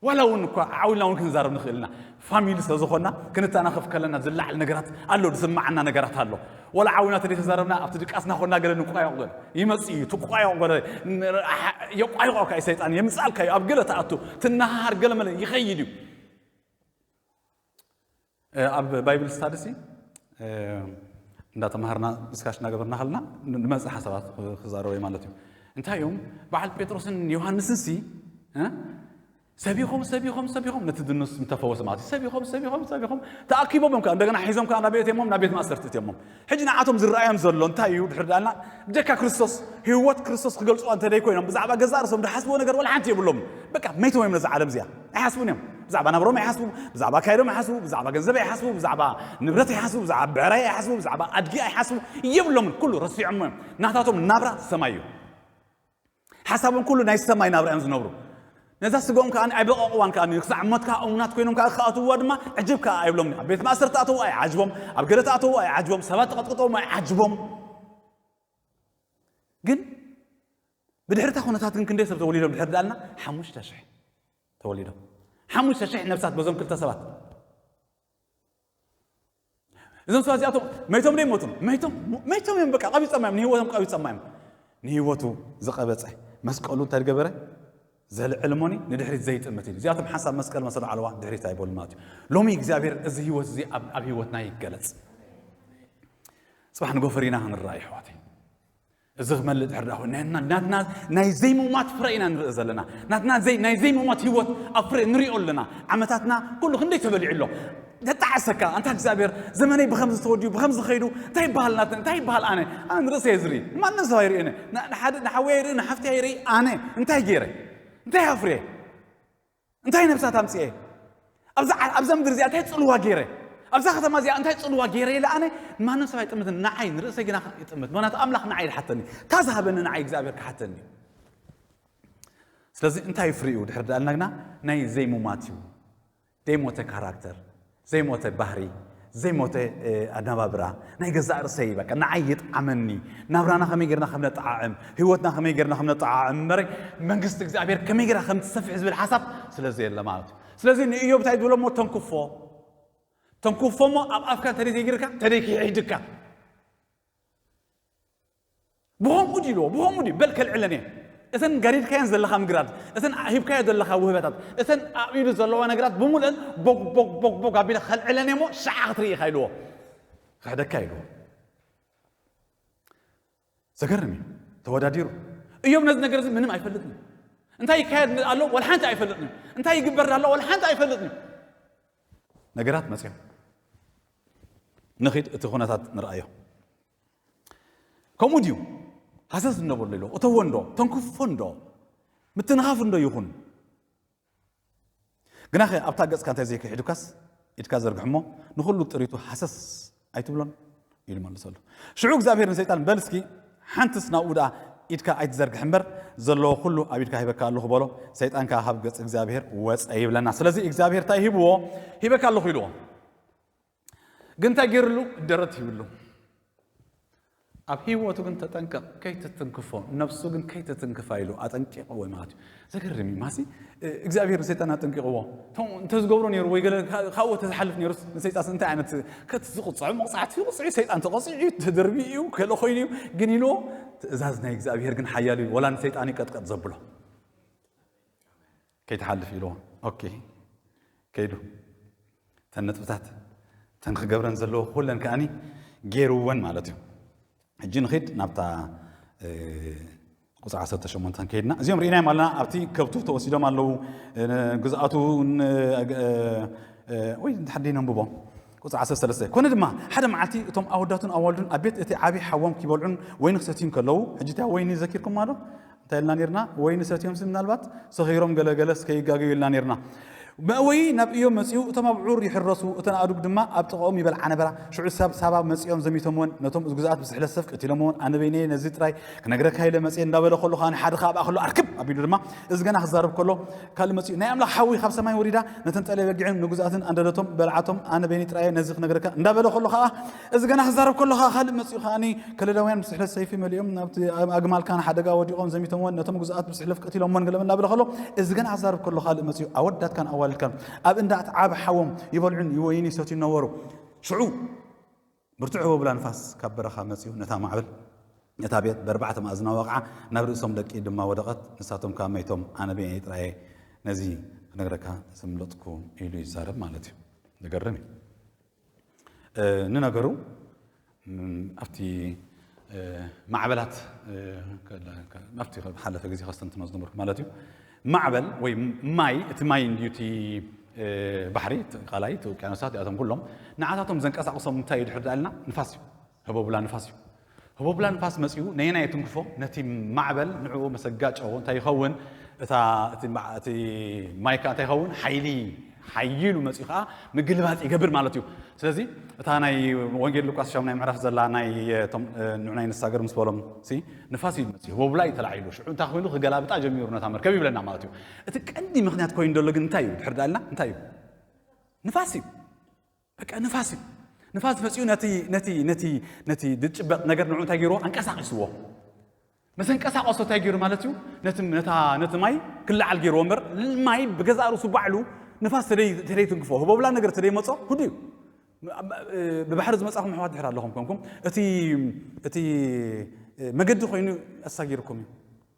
ዋላ እውን እኳ ዓው ኢልና እውን ክንዛረብ ንኽእል ኢና። ፋሚሊ ስለ ዝኾንና ክንተናኸፍ ከለና ዝለዓል ነገራት ኣሎ፣ ዝስማዓና ነገራት ኣሎ። ዋላ ዓው ኢልና ተዘይተዛረብና ኣብቲ ድቃስና ኮና ገለ ንቋየቕ ገለ ይመጽእ እዩ። ትቋየቕ ገለ ን-፣ ኣሕ-፣ የቋይቖካ እዩ ሰይጣን፣ የምጽኣልካ እዩ። ኣብ ገለ ትኣቱ፣ ትነሃሃር ገለ መለ ይኸይድ እዩ። እ፣ ኣብ ባይብል ስታዲ ሲ፣ እ፣ እንዳተማሃርና ዲስካሽን እናገበርና ከለና ን-፣ ንመጽእ ሓሳባት ክ-፣ ክዛረበ እዩ ማለት እዩ። እንታይ እዮም በዓል ጴጥሮስን ዮሃንስን ሲ፣ እ፣ ሰቢኾም፣ ሰቢኾም፣ ሰቢኾም ነቲ ድኑስ ምተፈወሰ ማለት እዩ። ሰቢኾም፣ ሰቢኾም፣ ሰቢኾም ተኣኪቦም እዮም ከኣ እንደገና ሒዞም ከኣ ናብ ቤት እዮሞም ናብ ቤት ማእሰርቲ እትዮሞም። ሕጂ ንዓቶም ዝረኣዮም ዘሎ እንታይ እዩ ድሕር ዳልና ብጀካ ክርስቶስ፣ ህይወት ክርስቶስ ክገልጽዋ እንተ ደይኮይኖም ብዛዕባ ገዛእ ርእሶም ዝሓስብዎ ነገር ወላ ሓንቲ የብሎም። በቃ መይቶም እዮም ነዛ ዓለም እዚኣ። ኣይሓስቡን እዮም። ብዛዕባ ናብሮም ኣይሓስቡ፣ ብዛዕባ ኣካይዶም ኣይሓስቡ፣ ብዛዕባ ገንዘብ ኣይሓስቡ፣ ብዛዕባ ንብረት ኣይሓስቡ፣ ብዛዕባ ብዕራይ ኣይሓስቡ፣ ብዛዕባ ኣድጊ ኣይሓስቡ። የብሎምን። ኩሉ ረሲዖሞ እዮም። ናታቶም ናብራ ሰማይ እዩ። ሓሳቦም ኩሉ ናይ ሰማይ ናብራ እዮም ዝነብሩ። ነዛ ስጋኦም ከኣ ኣይበቐቕዋን ከኣ ክሳዕ ሞት ከኣ እሙናት ኮይኖም ከኣ ክኣትውዋ ድማ ዕጅብ ከኣ ኣይብሎም። ኣብ ቤት ማእሰርቲ ኣተው ኣይዓጅቦም፣ ኣብ ገለ ተኣተው ኣይዓጅቦም፣ ሰባት ተቐጥቅጦም ኣይዓጅቦም። ግን ብድሕርታ ኩነታት ግን ክንደይ ሰብ ተወሊዶም ድሕር ዳልና ሓሙሽተ ሽሕ ተወሊዶም። ሓሙሽተ ሽሕ ነብሳት በዞም ክልተ ሰባት። እዞም ሰባት እዚኣቶም መይቶም ዶ ይሞቱን? መይቶም፣ መይቶም እዮም። በቃ ቀቢጾም እዮም፣ ንህይወቶም ቀቢጾም እዮም። ንህይወቱ ዝቐበጸ መስቀሉ እንታይ ገበረ? ዘልዕል እሞኒ ንድሕሪት ዘይጥምት ኢሉ። እዚኣቶም ሓንሳብ መስቀል መሰሉ ዓለዋ ድሕሪት ኣይበሉ ማለት እዩ። ሎሚ እግዚኣብሔር እዚ ህይወት እዚ ኣብ፣ ኣብ ህይወትና ይገለጽ። ጽባሕ ንጎፈር ኢና ክንረኣ ኣሕዋተይ። እዚ ክመልእ ድሕር ደኣ ኮይኑ፣ ናትና፣ ናትና ናይ ዘይምውማት ፍረ ኢና ንርኢ ዘለና። ናትና ዘይ-፣ ናይ ዘይምውማት ህይወት ኣብ ፍረ ንሪኦ ኣለና። ዓመታትና ኩሉ ክንደይ ተበሊዑ ኣሎ። ዘጣዕሰካ፣ ኣንታ እግዚኣብሔር፣ ዘመነይ ብኸምዚ ተወዲኡ፣ ብኸምዚ ኸይዱ፣ እንታይ ይበሃል ናትና፣ እንታይ ይበሃል ኣነ? ኣነ ንርእሰይ እየ ዝርኢ። ማንም ሰብ ኣይርእየኒ። ን-፣ ንሓደ፣ ንሓወይ ኣይርኢ፣ ንሓፍተይ ኣይርኢ፣ ኣነ እንታይ ገይረ? እንታይ ኣፍርየ? እንታይ ነብሳት ኣምጽኤ? ኣብዛ ዓ-፣ ኣብዛ ምድሪ እዚኣ እንታይ ጽልዋ ገይረ? ኣብዛ ከተማ እዚኣ እንታይ ጽልዋ ገይረ ኢለ ኣነ ማንም ሰብ ኣይጥምትን፣ ንዓይ ንርእሰይ ግና ይጥምት። ምኽንያቱ ኣምላኽ ንዓይ ይሓተኒ። እታ ዝሃበኒ ንዓይ እግዚኣብሔር ክሓተኒ እዩ። ስለዚ እንታይ ፍሪኡ ድሕር ዳልና ግና ናይ ዘይሙማት እዩ። ዘይሞተ ካራክተር፣ ዘይሞተ ባህሪ፣ ዘይሞተ ኣናባብራ ናይ ገዛእ ርእሰይ በቃ ንዓይ የጥዓመኒ። ናብራና ከመይ ጌርና ከም ነጠዓዕም፣ ህይወትና ከመይ ጌርና ከም ነጠዓዕም እምበረ መንግስቲ እግዚኣብሔር ከመይ ጌራ ከም ትሰፍሕ ዝብል ሓሳብ ስለ ዘየለ ማለት እዩ። ስለዚ ንእዮብ እንታይ ትብሎ እሞ ተንክፎ ተንክፎ እሞ ኣብ ኣፍካ እንተደይ ዘይጌርካ እንተደይ ክይሒድካ ብኸምኡ ድዩ ኢልዎ ብኸምኡ ድዩ በል ከልዕለን እየ። እተን ጋዲድካየን ዘለኻ ምግራት እተን ሂብካዮ ዘለኻ ውህበታት እተን ኣብ ኢዱ ዘለዋ ነገራት ብምሉእን ቦግ ቦግ ቦግ ቦግ ኣቢለ ከልዕለን እየ እሞ ሸዓ ክትርኢ ኢኻ ኢልዎ። ክሕደካ ኢልዎ። ዘገርም እዩ። ተወዳዲሩ እዮም ነዚ ነገር እዚ ምንም ኣይፈልጥን እዩ። እንታይ ይካየድ ኣሎ ወላ ሓንቲ ኣይፈልጥን እዩ። እንታይ ይግበር ኣሎ ወላ ሓንቲ ኣይፈልጥን እዩ። ነገራት መፅዮም ንኺድ እቲ ኩነታት ንርኣዮ። ከምኡ ድዩ? ሃሰስ እንዶ በሎ ኢሎ እተዎ እንዶ ተንክፎ እንዶ ምትንኻፍ እንዶ ይኹን። ግናኸ ኣብታ ገጽካ እንታይ ዘይክሕዱካስ ኢድካ ዘርግሕ እሞ ንኹሉ ጥሪቱ ሃሰስ ኣይትብሎን ኢሉ መልሰሉ። ሽዑ እግዚኣብሔር ንሰይጣን በል እስኪ ሓንትስ ናብኡ ደኣ ኢድካ ኣይትዘርግሕ እምበር ዘለዎ ኩሉ ኣብ ኢድካ ሂበካ ኣለኹ በሎ። ሰይጣን ከኣ ካብ ገጽ እግዚኣብሔር ወጸ ይብለና። ስለዚ እግዚኣብሔር እንታይ ሂብዎ? ሂበካ ኣለኹ ኢልዎ። ግን እንታይ ገይርሉ? ደረት ሂብሉ። ኣብ ህይወቱ ግን ተጠንቀቕ፣ ከይትትንክፎ፣ ነብሱ ግን ከይትትንክፋ ኢሉ ኣጠንቂቕዎ ማለት እዩ። ዘገርም እዩ። ማሲ እግዚኣብሔር ንሰይጣን ኣጠንቂቕዎ። እቶም እንተዝገብሮ ነይሩ ወይ ገለ ካ- ካብኡ ተዝሓልፍ ነይሩስ ንሰይጣንስ እንታይ ዓይነት ከቲ ዝቕፅዖ መቕፃዕቲ ይቕፅዑ። ሰይጣን ተቐፂዑ እዩ፣ ተደርቢ እዩ፣ ከለ ኮይኑ እዩ። ግን ኢልዎ ትእዛዝ ናይ እግዚኣብሔር ግን ሓያል እዩ። ወላ ንሰይጣን እዩ ቀጥቀጥ ዘብሎ። ከይትሓልፍ ኢልዎ። ኦኬ ከይዱ ተን ነጥብታት ተን ክገብረን ዘለዎ ኩለን ከኣኒ ገይርወን ማለት እዩ። ሕጂ ንኺድ ናብታ እ፣ ቁፅሪ ዓሰርተ ሸሞንተ ከይድና እዚኦም ርኢናዮም ኣለና። ኣብቲ ከብቱ ተወሲዶም ኣለዉ። እ፣ ግዝኣቱ ን- እ፣ እ፣ ወይ እንድሕር ደይ ነንብቦ ቁፅሪ ዓሰርተ ሰለስተ ኮነ ድማ ሓደ መዓልቲ እቶም ኣወዳቱን ኣዋልዱን ኣብ ቤት እቲ ዓብዪ ሓዎም ኪበልዑን ወይኒ ክሰትዩን ከለዉ ሕጂ እታ ወይኒ ዘኪርኩም ኣሎ እንታይ ኢልና ነርና? ወይኒ ሰትዮም ምናልባት ሰኺሮም ገለገለስ ከይጋገዩ ኢልና ነርና። መእወይ ናብ እዮም መጺኡ እቶም ኣብዑር ይሕረሱ እተን ኣእዱግ ድማ ኣብ ጥቕኦም ይበልዓ ነበራ። ሽዑ ሰብ ሳባ መጺኦም ዘሚቶምወን ነቶም ግዛኣት ብስሕለት ሰብ ቀቲሎምወን ኣነ በይነየ ነዚ ጥራይ ክነግረካ ኢለ መጺኤ እንዳበለ ከሎ ከኣ ሓደ ካብ ኣኽሎ ኣርክብ ኣቢሉ ድማ እዚ ገና ክዛረብ ከሎ ካልእ መጺኡ ናይ ኣምላኽ ሓዊ ካብ ሰማይ ወሪዳ ነተን ጠለ በጊዕን ንግዛኣትን ኣንደደቶም በልዓቶም ኣነ በይነይ ጥራየ ነዚ ክነግረካ እንዳበለ ከሎ ከኣ እዚ ገና ክዛረብ ከሎ ከኣ ካልእ መጺኡ ከኣ ከለዳውያን ብስሕለት ሰይፊ መሊኦም ናብቲ ኣግማል ካን ሓደጋ ወዲቖም ዘሚቶምወን ነቶም ግዙኣት ብስሕለት ቀቲሎምወን ገለ እናበለ ከሎ እዚ ገና ክዛረብ ከሎ ካልእ መጺኡ ኣወዳትካን ኣዋልድካን ኣብ እንዳ እቲ ዓቢ ሓዎም ይበልዑን ይወይን ይሰትዩ ነበሩ። ሽዑ ብርቱዕ ህቦብላ ንፋስ ካብ በረኻ መጺኡ ነታ ማዕበል ነታ ቤት በርባዕተ መኣዝና ወቕዓ ናብ ርእሶም ደቂ ድማ ወደቐት ንሳቶም ከኣ መይቶም ኣነ ብየነይ ጥራየ ነዚ ክነግረካ ዝምለጥኩ ኢሉ ይዛረብ ማለት እዩ። ዘገርም እዩ። ንነገሩ ኣብቲ ማዕበላት ኣብቲ ሓለፈ ግዜ ከስተንትኖ ዝነበርኩ ማለት እዩ። ማዕበል ወይ ማይ እቲ ማይ እንድዩ እቲ ባሕሪ እቲ ቃላይ እቲ ውቅያኖሳት እዚኣቶም ኩሎም ንዓታቶም ዘንቀሳቅሶም እንታይ እዩ ድሕር ዳልና ንፋስ እዩ። ህቦብላ ንፋስ እዩ። ህቦብላ ንፋስ መፅኡ ነየናይ የትንክፎ ነቲ ማዕበል ንዕኡ መሰጋጨዎ እንታይ ይኸውን እታ እቲ ማይ ከዓ እንታይ ይኸውን ሓይሊ ሓይሉ መፅኡ ከዓ ምግልባጥ ይገብር ማለት እዩ። ስለዚ እታ ናይ ወንጌል ሉቃስ ሻሙናይ ምዕራፍ ዘላ ናይ ንዑናይ ንሳገር ምስ በሎም ንፋስ እዩ መፅኡ ህቦብላ እዩ ተላዒሉ ሽዑ እንታይ ኮይኑ ክገላብጣ ጀሚሩ ነታ መርከብ ይብለና ማለት እዩ። እቲ ቀንዲ ምክንያት ኮይኑ ዘሎ ግን እንታይ እዩ ድሕር ዳልና እንታይ እዩ? ንፋስ እዩ። በቃ ንፋስ እዩ። ንፋስ መፂኡ ነቲ ነቲ ነቲ ነቲ ዝጭበጥ ነገር ንዑ እንታይ ገይርዎ ኣንቀሳቂስዎ። መሰንቀሳቐሶ እንታይ ገይሩ ማለት እዩ? ነቲ ነታ ነቲ ማይ ክለዓል ገይርዎ እምበር ማይ ብገዛእ ርእሱ ባዕሉ ንፋስ ተደይ ተደይ ትንክፎ ህቦብላ ነገር ተደይ መጾ ሁዱ እዩ። ብባሕሪ ዝመጻኹም ኣሕዋት ድሕር ኣለኹም ኮንኩም እቲ እቲ መገዲ ኮይኑ ኣሳጊርኩም እዩ።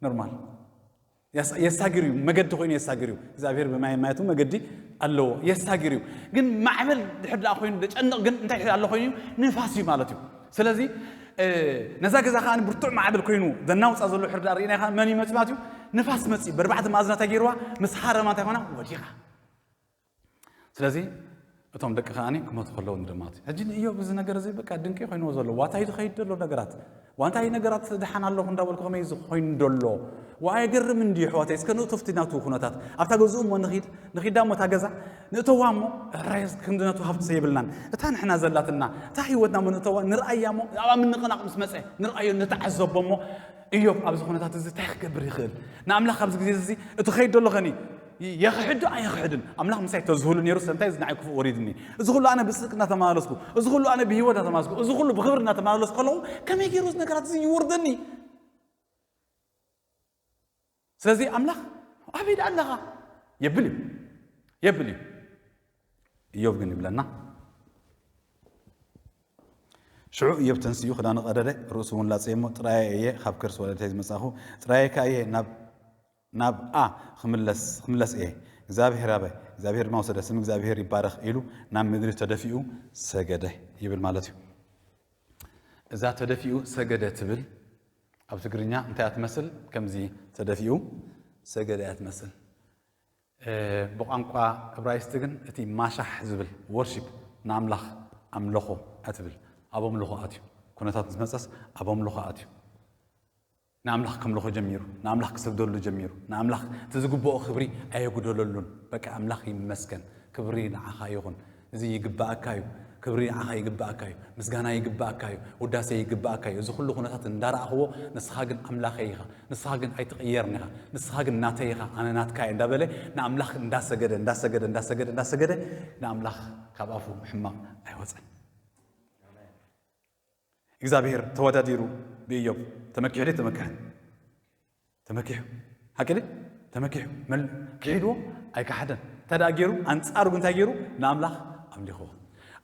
ኖርማል የሳግር እዩ። መገዲ ኮይኑ የሳግር እዩ። እግዚኣብሔር ብማይ ማየቱ መገዲ ኣለዎ የሳግር እዩ። ግን ማዕበል ድሕር ደኣ ኮይኑ ደጨንቕ ግን እንታይ ኣሎ ኮይኑ እዩ? ንፋስ እዩ ማለት እዩ። ስለዚ ነዛ ገዛ ከዓ ብርቱዕ ማዕበል ኮይኑ ዘናውፃ ዘሎ ሕር ደኣ ርኢና ከዓ መን ይመፅ ማለት እዩ? ንፋስ መፅ በርባዕተ ማእዝና እንታይ ገይርዋ ምስ ሃረማ እንታይ ኮና ወዲቓ። ስለዚ እቶም ደቂ ከኣኒ ክመቱ ከለዉ ንደማት ሕጂ ንእዮብ እዚ ነገር እዚ በቃ ድንቂ ኮይንዎ ዘሎ ዋታይ ዝኸይድ ዘሎ ነገራት ዋንታይ ነገራት ደሓን ኣለኹ እንዳበልኩ ከመይ እዚ ኮይኑ ደሎ። ዋይ ገርም እንዲ ኣሕዋተይ እስከ ንእቶፍቲ ናቱ ኩነታት ኣብታ ገዝኡ እሞ ንኺድ ንኺዳ እሞ እታ ገዛ ንእተዋ እሞ ራይስ ክንዲ ነቱ ሃብቲ ዘይብልናን እታ ንሕና ዘላትና እታ ህይወትና እሞ ንእተዋ ንርኣያ እሞ ኣብኣ ምንቕናቕ ምስ መፀ ንርኣዮ ንተዓዘቦ እሞ እዮብ ኣብዚ ኩነታት እዚ እንታይ ክገብር ይኽእል? ንኣምላኽ ኣብዚ ግዜ እዚ እቲ ኸይድ ደሎ ኸኒ የኽሕድ ዶ ኣይኽሕድን? ኣምላኽ ምሳይ ተዝህሉ ነይሩ፣ ስለምንታይ እዚ ንዓይ ክፉእ ወሪድኒ? እዚ ኩሉ ኣነ ብጽድቂ እናተመላለስኩ፣ እዚ ኩሉ ኣነ ብህይወት እናተመላለስኩ፣ እዚ ኩሉ ብኽብሪ እናተመላለስኩ ከለኹ ከመይ ገይሩ እዚ ነገራት እዚ ይወርደኒ? ስለዚ ኣምላኽ ኣበይ ደኣ ኣለኻ? የብል እዩ፣ የብል እዩ። እዮብ ግን ይብለና፣ ሽዑ እዮብ ተንሲኡ ክዳኑ ቀደደ፣ ርእሱ እውን ላጸየ እሞ፣ ጥራየ እየ ካብ ከርሲ ወለደተይ ዝመጻኹ፣ ጥራየ ከኣ እየ ናብ ናብ ኣ ክምለስ ክምለስ እየ። እግዚኣብሔር ኣበ እግዚኣብሔር ድማ ወሰደ፣ ስም እግዚኣብሔር ይባረኽ ኢሉ ናብ ምድሪ ተደፊኡ ሰገደ ይብል ማለት እዩ። እዛ ተደፊኡ ሰገደ ትብል ኣብ ትግርኛ እንታይ እያ ትመስል? ከምዚ ተደፊኡ ሰገደ እያ ትመስል። ብቋንቋ እብራይስጥ ግን እቲ ማሻሕ ዝብል ወርሺፕ ንኣምላኽ ኣምለኾ እያ ትብል። ኣብ ኣምልኾ ኣትዩ፣ ኩነታት ምስ መጸስ ኣብ ኣምልኾ ኣትዩ። ንኣምላኽ ከምልኾ ጀሚሩ፣ ንኣምላኽ ክሰግደሉ ጀሚሩ፣ ንኣምላኽ እቲ ዝግብኦ ክብሪ ኣየጉደለሉን። በቃ ኣምላኽ ይመስገን፣ ክብሪ ንዓኻ ይኹን፣ እዚ ይግብኣካ እዩ፣ ክብሪ ንዓኻ ይግብኣካ እዩ፣ ምስጋና ይግብኣካ እዩ፣ ውዳሴ ይግብኣካ እዩ። እዚ ኩሉ ኩነታት እንዳረኣኽዎ፣ ንስኻ ግን ኣምላኸይ ኢኻ፣ ንስኻ ግን ኣይትቕየርን ኢኻ፣ ንስኻ ግን ናተይ ኢኻ፣ ኣነ ናትካ እየ እንዳበለ ንኣምላኽ እንዳሰገደ እንዳሰገደ እንዳሰገደ እንዳሰገደ ንኣምላኽ ካብ ኣፉ ሕማቕ ኣይወፀን። እግዚኣብሔር ተወዳዲሩ ብእዮብ ተመኪሑ ድዩ ተመክሐ? ተመኪሑ። ሓቂ ድዩ? ተመኪሑ። መል-፣ ክሒድዎ ኣይከሓደን። እንታይ ደኣ ገይሩ? ኣንጻሩ ግን እንታይ ገይሩ? ንኣምላኽ ኣምሊኽዎ።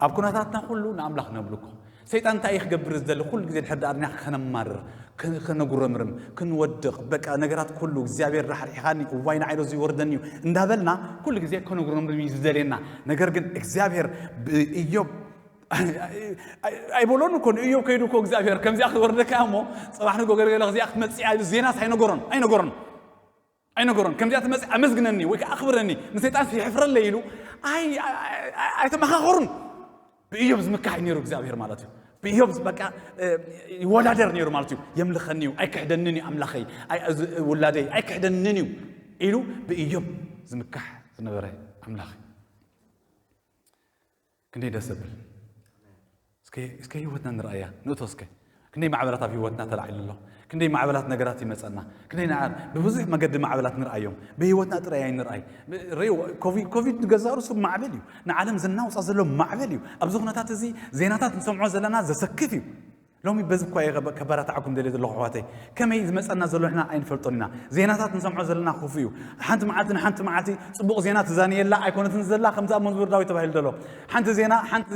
ኣብ ኩነታትና ኩሉ ንኣምላኽ ነምልኮ። ሰይጣን እንታይ እዩ ክገብር ዝደሊ? ኩሉ ግዜ ድሕር ደኣ ድና ከነማርር፣ ከ-፣ ከነጉረምርም፣ ክንወድቕ፣ በቃ ነገራት ኩሉ እግዚኣብሔር ራሕሪሕኻኒ፣ እዋይ ንዓይ ዶ ዝይወርደኒ እዩ እንዳበልና ኩሉ ግዜ ከነጉረምርም እዩ ዝደልየና። ነገር ግን እግዚኣብሔር ብእዮብ ኣይ-፣ ኣይ-፣ ኣይ-፣ ኣይበሎን እኮ ንእዮብ ከይዱ እኮ እግዚኣብሔር ከምዚኣ ክትወርደካ እሞ ጽባሕ ንጎ ገርገለ ከዚኣ ክትመጽእ እያ ኢሉ ዜናስ ኣይነገሮን፣ ኣይነገሮን፣ ኣይነገሮን። ከምዚኣ ትመጽእ ኣመስግነኒ ወይ ከዓ ኣኽብረኒ፣ ንሰይጣን የሕፍረለይ ኢሉ ኣይ-፣ ኣይ-፣ ኣይ-፣ ኣይተመኻኸሩን። ብእዮብ ዝምካሕ እዩ ነይሩ እግዚኣብሔር ማለት እዩ። ብእዮብ በቃ፣ እ፣ ይወዳደር ነይሩ ማለት እዩ። የምልኸኒ እዩ፣ ኣይክሕደንን እዩ ኣምላኸይ፣ ኣይ-፣ እዚ ውላደይ ኣይክሕደንን እዩ ኢሉ ብእዮብ ዝምካሕ ዝነበረ ኣምላኽ እዩ። ክንደይ ደስ ዘብል። እስከ፣ እስከ ህይወትና ንርኣያ፣ ንእቶ እስከ። ክንደይ ማዕበላት ኣብ ህይወትና ተላዒሉ ኣሎ። ክንደይ ማዕበላት ነገራት ይመጸና። ክንደይ ንዓ-፣ ብብዙሕ መገዲ ማዕበላት ንርኣዮም። ብህይወትና ጥራይ ኣይንርኣይ። ብ-፣ ርእይዎ፣ ኮቪድ፣ ኮቪድ ንገዛእ ርእሱ ማዕበል እዩ። ንዓለም ዘናውጻ ዘሎ ማዕበል እዩ። ኣብዚ ኩነታት እዚ ዜናታት ንሰምዖ ዘለና ዘሰክፍ እዩ። ሎሚ በዚ እኳ እየ ከበ-፣ ከበራትዓኩም ደልየ ዘለኹ ኣሕዋተይ። ከመይ ዝመጸና ዘሎ ንሕና ኣይንፈልጦን ኢና። ዜናታት ንሰምዖ ዘለና ክፉእ እዩ። ሓንቲ መዓልቲ ንሓንቲ መዓልቲ ጽቡቕ ዜና ትዛንየላ ኣይኮነትን ዘላ፣ ከምዛ ኣብ መዝሙር ዳዊት ተባሂሉ ዘሎ። ሓንቲ ዜና፣ ሓንቲ፣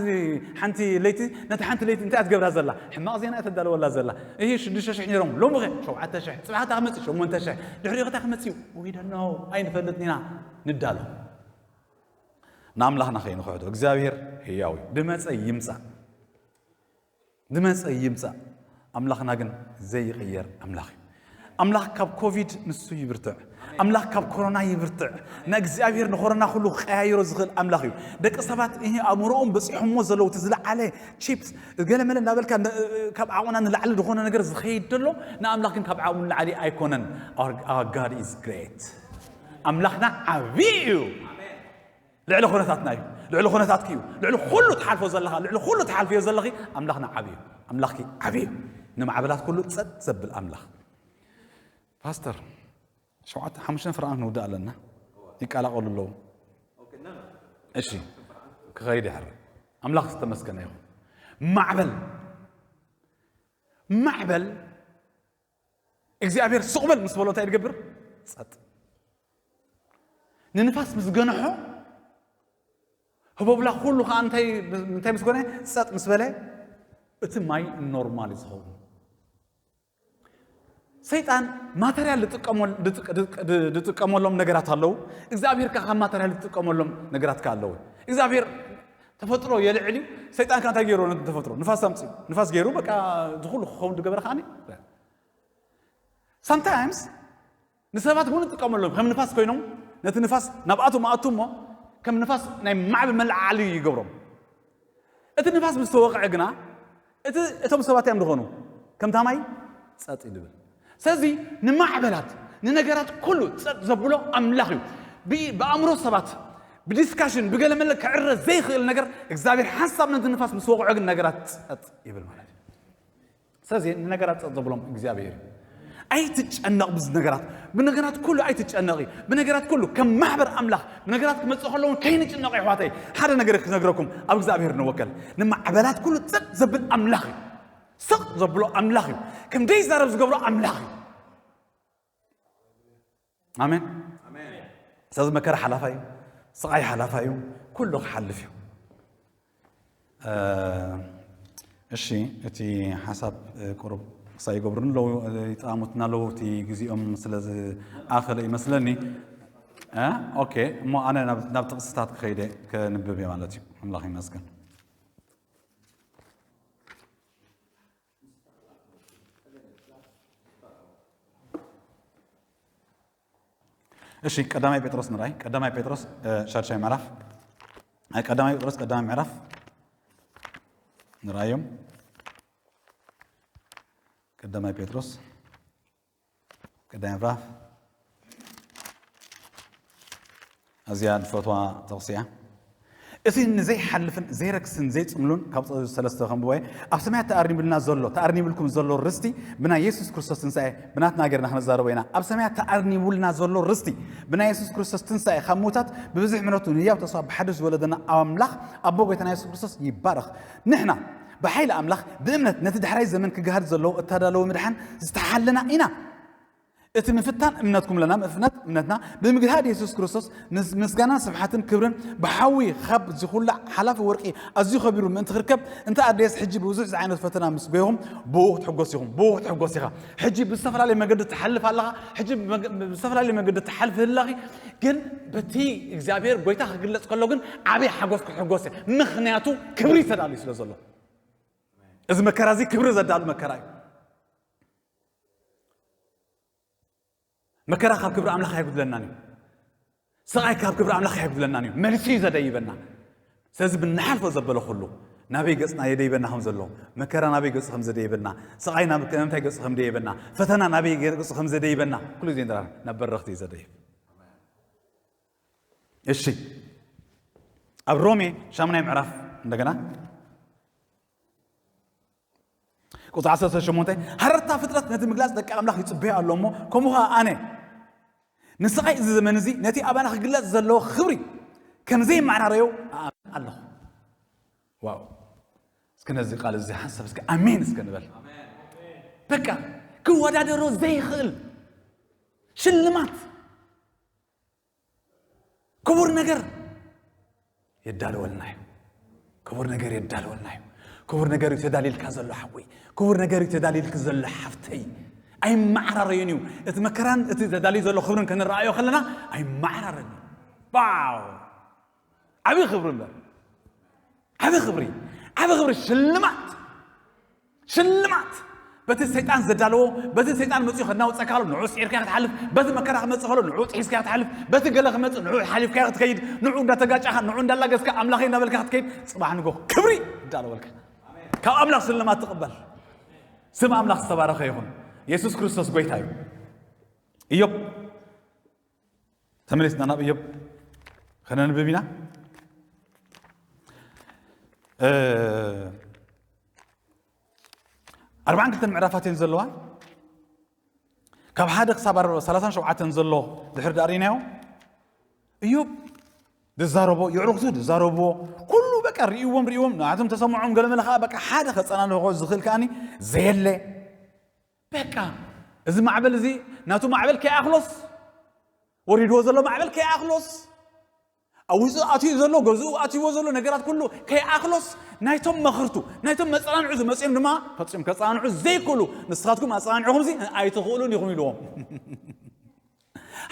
ሓንቲ ለይቲ፣ ነቲ ሓንቲ ለይቲ እንታይ እያ ትገብራ ዘላ? ሕማቕ ዜና እያ ተዳለወላ ዘላ። እሂ ሽዱሽተ ሽሕ ነይሮም፣ ሎሚ ኸ ሸውዓተ ሽሕ፣ ጽባሕ እንታይ ክመጽእ? ሸሞንተ ሽሕ። ድሕሪኡ እንታይ ክመጽእ እዩ? We don't know፣ ኣይንፈልጥን ኢና። ንዳሎ። ንኣምላኽና ከይንኽሕዶ። እግዚኣብሔር ህያው እዩ። ድመጸ ይምጻእ። ድመጸ ይምጻእ፣ ኣምላኽና ግን ዘይቕየር ኣምላኽ እዩ። ኣምላኽ ካብ ኮቪድ ንሱ ይብርትዕ። ኣምላኽ ካብ ኮሮና ይብርትዕ። ንእግዚኣብሔር ንኮሮና ኩሉ ክቀያይሮ ዝኽእል ኣምላኽ እዩ። ደቂ ሰባት እህ ኣእምሮኦም በጺሖሞ ዘለዉ እቲ ዝለዓለ ቺፕስ ገለመለ እንዳበልካ ን-፣ ካብ ዓቕምና ንላዕሊ ዝኾነ ነገር ዝኸይድ ዘሎ ንኣምላኽ ግን ካብ ዓቕሙ ንላዕሊ ኣይኮነን። Our, our God is great። ኣምላኽና ዓብዪ እዩ። ልዕሊ ኩነታትና እዩ። ልዕሊ ኩነታትኪ እዩ። ልዕሊ ኩሉ ትሓልፎ ዘለኻ፣ ልዕሊ ኩሉ ትሓልፍዮ ዘለኺ ኣምላኽና ዓብዪ እዩ። ኣምላኽኪ ዓብዪ እዩ። ንማዕበላት ኩሉ ጸጥ ዘብል ኣምላኽ። ፓስተር፣ ሸውዓተ፣ ሓሙሽተ ፍርቓን ክንውዳእ ኣለና። ይቀላቐሉ ኣለዉ። እሺ፣ ክኸይድ ይሕር። ኣምላኽ ዝተመስገነ ይኹን። ማዕበል፣ ማዕበል እግዚኣብሔር ስቕ በል ምስ በሎ እንታይ ድገብር? ጸጥ። ንንፋስ ምስ ገንሖ፣ ህቦብላ ኩሉ ኸዓ እንታይ፣ እንታይ ምስ ኮነ? ጸጥ ምስ በለ፣ እቲ ማይ ኖርማል እዩ ዝኸውን። ሰይጣን ማተርያል ዝጥቀመል-፣ ዝጥቀ-፣ ዝጥቀ-፣ ዝጥቀመሎም ነገራት ኣለዉ። እግዚኣብሔር ከኣ ካብ ማተርያል ዝጥቀመሎም ነገራት ከኣ ኣለዉ። እግዚኣብሔር ተፈጥሮ የልዕል እዩ፣ ሰይጣን ከኣ እንታይ ገይርዎ ነቲ ተፈጥሮ? ንፋስ ኣምጽኡ። ንፋስ ገይሩ በቃ እዚ ኩሉ ክኸውን ዝገበረ ከኣ sometimes ንሰባት እውን ንጥቀመሎም ከም ንፋስ ኮይኖም ነቲ ንፋስ ናብኣቶም ኣእቱ እሞ ከም ንፋስ ናይ ማዕበል መለዓዓሊ ይገብሮም። እቲ ንፋስ ምስ ተወቕዐ ግና እቲ፣ እቶም ሰባት እዮም ዝኾኑ ከምታ ማይ ጸጥ ይድብል። ስለዚ ንማዕበላት ንነገራት ኩሉ ጸጥ ዘብሎ ኣምላኽ እዩ። ብ-፣ ብኣእምሮ ሰባት ብዲስካሽን ብገለመለ ክዕረ ዘይኽእል ነገር እግዚኣብሔር ሓንሳብ ነቲ ንፋስ ምስ ወቕዖ ግን ነገራት ጸጥ ይብል ማለት እዩ። ስለዚ ንነገራት ጸጥ ዘብሎም እግዚኣብሔር እዩ። ኣይትጨነቕ ብዚ ነገራት። ብነገራት ኩሉ ኣይትጨነቒ። ብነገራት ኩሉ ከም ማሕበር ኣምላኽ ብነገራት ክመጽእ ከለውን ከይንጭነቕ፣ ኣሕዋተይ፣ ሓደ ነገር ክነግረኩም፣ ኣብ እግዚኣብሔር ንወከል። ንማዕበላት ኩሉ ጸጥ ዘብል ኣምላኽ እዩ። ስቕ ዘብሎ ኣምላኽ እዩ። ከም ደይዛረብ ዝገብሮ ኣምላኽ እዩ። ኣሜን። ስለዚ መከራ ሓላፋ እዩ። ስቓይ ሓላፋ እዩ። ኩሉ ክሓልፍ እዩ። እሺ፣ እቲ ሓሳብ ቁሩብ ክሳይ ይገብሩን ኣለዉ፣ ይጠቓሙትና ኣለዉ፣ እቲ ግዜኦም ስለ ዝኣኸለ ይመስለኒ። ኦኬ፣ እሞ ኣነ ናብ ጥቕስታት ክኸይደ ከንብብ እየ ማለት እዩ። ኣምላኽ ይመስገን። እሺ፣ ቀዳማይ ጴጥሮስ ንርኣይ። ቀዳማይ ጴጥሮስ ሻድሻይ ምዕራፍ፣ ቀዳማይ ጴጥሮስ ቀዳማይ ምዕራፍ ንርኣዮም። ቀዳማይ ጴጥሮስ ቀዳማይ ምዕራፍ። ኣዝያ ዝፈትዋ ጥቕሲ እያ። እቲ ንዘይሓልፍን ዘይረክስን ዘይጽምሉን፣ ካብ ጸ ሰለስተ ከንብቦ እየ። ኣብ ሰማያት ተኣርኒቡልና ዘሎ፣ ተኣርኒቡልኩም ዘሎ ርስቲ ብናይ የሱስ ክርስቶስ ትንሳኤ፣ ብናትና ጌርና ክንዛረቦ ኢና። ኣብ ሰማያት ተኣርኒቡልና ዘሎ ርስቲ ብናይ የሱስ ክርስቶስ ትንሳኤ ካብ ምዉታት ብብዙሕ ምሕረቱ ንህያው ተስፋ ብሓድሽ ዝወለደና ኣምላኽ ኣቦ ጎይታና የሱስ ክርስቶስ ይባረኽ። ንሕና ብሓይሊ ኣምላኽ ብእምነት ነቲ ዳሕራይ ዘመን ክገሃድ ዘለዎ እተዳለወ ምድሓን ዝተሓለና ኢና። እቲ ምፍታን እምነትኩም ለና፣ ምፍናት እምነትና ብምግሃድ የሱስ ክርስቶስ ምስ ምስጋናን ስብሓትን ክብርን ብሓዊ ካብ ዝኹላዕ ሓላፊ ወርቂ ኣዝዩ ከቢሩ ምእንቲ ክርከብ፣ እንተ ኣደየስ ሕጂ ብብዙሕ ዝዓይነቱ ፈተና ምስ ጎይኹም ብኡ ክትሕጎስ ኢኹም። ብኡ ክትሕጎስ ኢኻ። ሕጂ ብዝተፈላለየ መገዲ ትሓልፍ ኣለኻ። ሕጂ ብመገ- ብዝተፈላለየ መገዲ ትሓልፍ ህላኺ፣ ግን በቲ እግዚኣብሔር ጎይታ ክግለጽ ከሎ ግን ዓብዪ ሓጎስ ክትሕጎስ እያ። ምኽንያቱ ክብሪ ተዳልዩ ስለ ዘሎ። እዚ መከራ እዚ ክብሪ ዘዳሉ መከራ እዩ። መከራ ካብ ክብሪ ኣምላኽ ኣይጉድለናን እዩ። ስቓይ ካብ ክብሪ ኣምላኽ ኣይጉድለናን እዩ። መልሲ እዩ ዘደይበና። ስለዚ ብንሓልፎ ዘበለ ኩሉ ናበይ ገጽና የደይበና ከም ዘሎ፣ መከራ ናበይ ገጹ ከም ዘደይበና፣ ስቓይ ናብ ምንታይ ገጹ ከም ደይበና፣ ፈተና ናበይ ገጹ ከም ዘደይበና፣ ኩሉ ግዜ ንራር ናብ በረኽቲ እዩ ዘደይብ። እሺ፣ ኣብ ሮሜ ሻምናይ ምዕራፍ እንደገና ቁጽሪ ዓሰርተ ሸሞንተ፣ ሃረርታ ፍጥረት ነቲ ምግላጽ ደቂ ኣምላኽ ይጽበዮ ኣሎ እሞ፣ ከምኡ ኸኣ ኣነ ንስቓይ እዚ ዘመን እዚ ነቲ ኣባና ክግለጽ ዘለዎ ክብሪ ከም ዘይመዓራረዮ እኣምን ኣለኹ። ዋው! እስኪ ነዚ ቃል እዚ ሓንሳብ እስኪ ኣሜን እስከ ንበል። በቃ ክወዳደሮ ዘይኽእል ሽልማት፣ ክቡር ነገር የዳልወልና እዩ። ክቡር ነገር የዳልወልና እዩ። ክቡር ነገር እዩ ተዳልልካ ዘሎ ሓወይ፣ ክቡር ነገር እዩ ተዳልልክ ዘሎ ሓፍተይ። ኣይመዓራረዩን እዩ። እቲ መከራን እቲ ተዳልዩ ዘሎ ክብርን ክንረኣዮ ከለና ኣይመዓራረን እዩ። ዋው! ዓብዪ ክብሪ እምበር፣ ዓቢ ክብሪ፣ ዓቢ ክብሪ ሽልማት፣ ሽልማት። በቲ ሰይጣን ዘዳለዎ፣ በቲ ሰይጣን መጺኡ ከናውጸካ ከሎ ንዑ ስዒርካ ክትሓልፍ፣ በቲ መከራ ክመጽእ ከሎ ንዑ ጥሒስካ ክትሓልፍ፣ በቲ ገለ ክመጽእ ንዑ ሓሊፍካ ክትከይድ፣ ንዑ እንዳተጋጫኻ፣ ንዑ እንዳላገስካ ኣምላኸይ እንዳበልካ ክትከይድ፣ ጽባሕ ንጎ ክብሪ ይዳለወልካ። ካብ ኣምላኽ ሽልማት ትቕበል። ስም ኣምላኽ ዝተባረኸ ይኹን። የሱስ ክርስቶስ ጎይታ እዩ። እዮብ ተመሊስና ናብ እዮብ ከነንብብ ኢና። ኣርባዓን ክልተን ምዕራፋት እየን ዘለዋ። ካብ ሓደ ክሳብ ኣርባ- ሰላሳን ሸውዓተን ዘሎ ድሕሪ ዳርኢናዮ፣ እዮብ ዝዛረቦ፣ የዕሩኽቱ ዝዛረብዎ ኩሉ በቃ ርእይዎም ርእይዎም ንኣቶም ተሰምዖም፣ ገለ መለ ከዓ በቃ ሓደ ከጸናንሖ ዝኽእል ከኣኒ ዘየለ። በቃ እዚ ማዕበል እዚ ናቱ ማዕበል ከይኣኽሎስ፣ ወሪድዎ ዘሎ ማዕበል ከይኣኽሎስ፣ ኣብ ውሽጡ ኣትዩ ዘሎ፣ ገዝኡ ኣትይዎ ዘሎ ነገራት ኩሉ ከይኣኽሎስ፣ ናይቶም መኽርቱ፣ ናይቶም መጸናንዑ ዝመጽኦም ድማ ፈጺም ከጸናንዑ ዘይክእሉ፣ ንስኻትኩም ኣጸናንዕኹምሲ ኣይትኽእሉን ኢኹም ኢልዎም።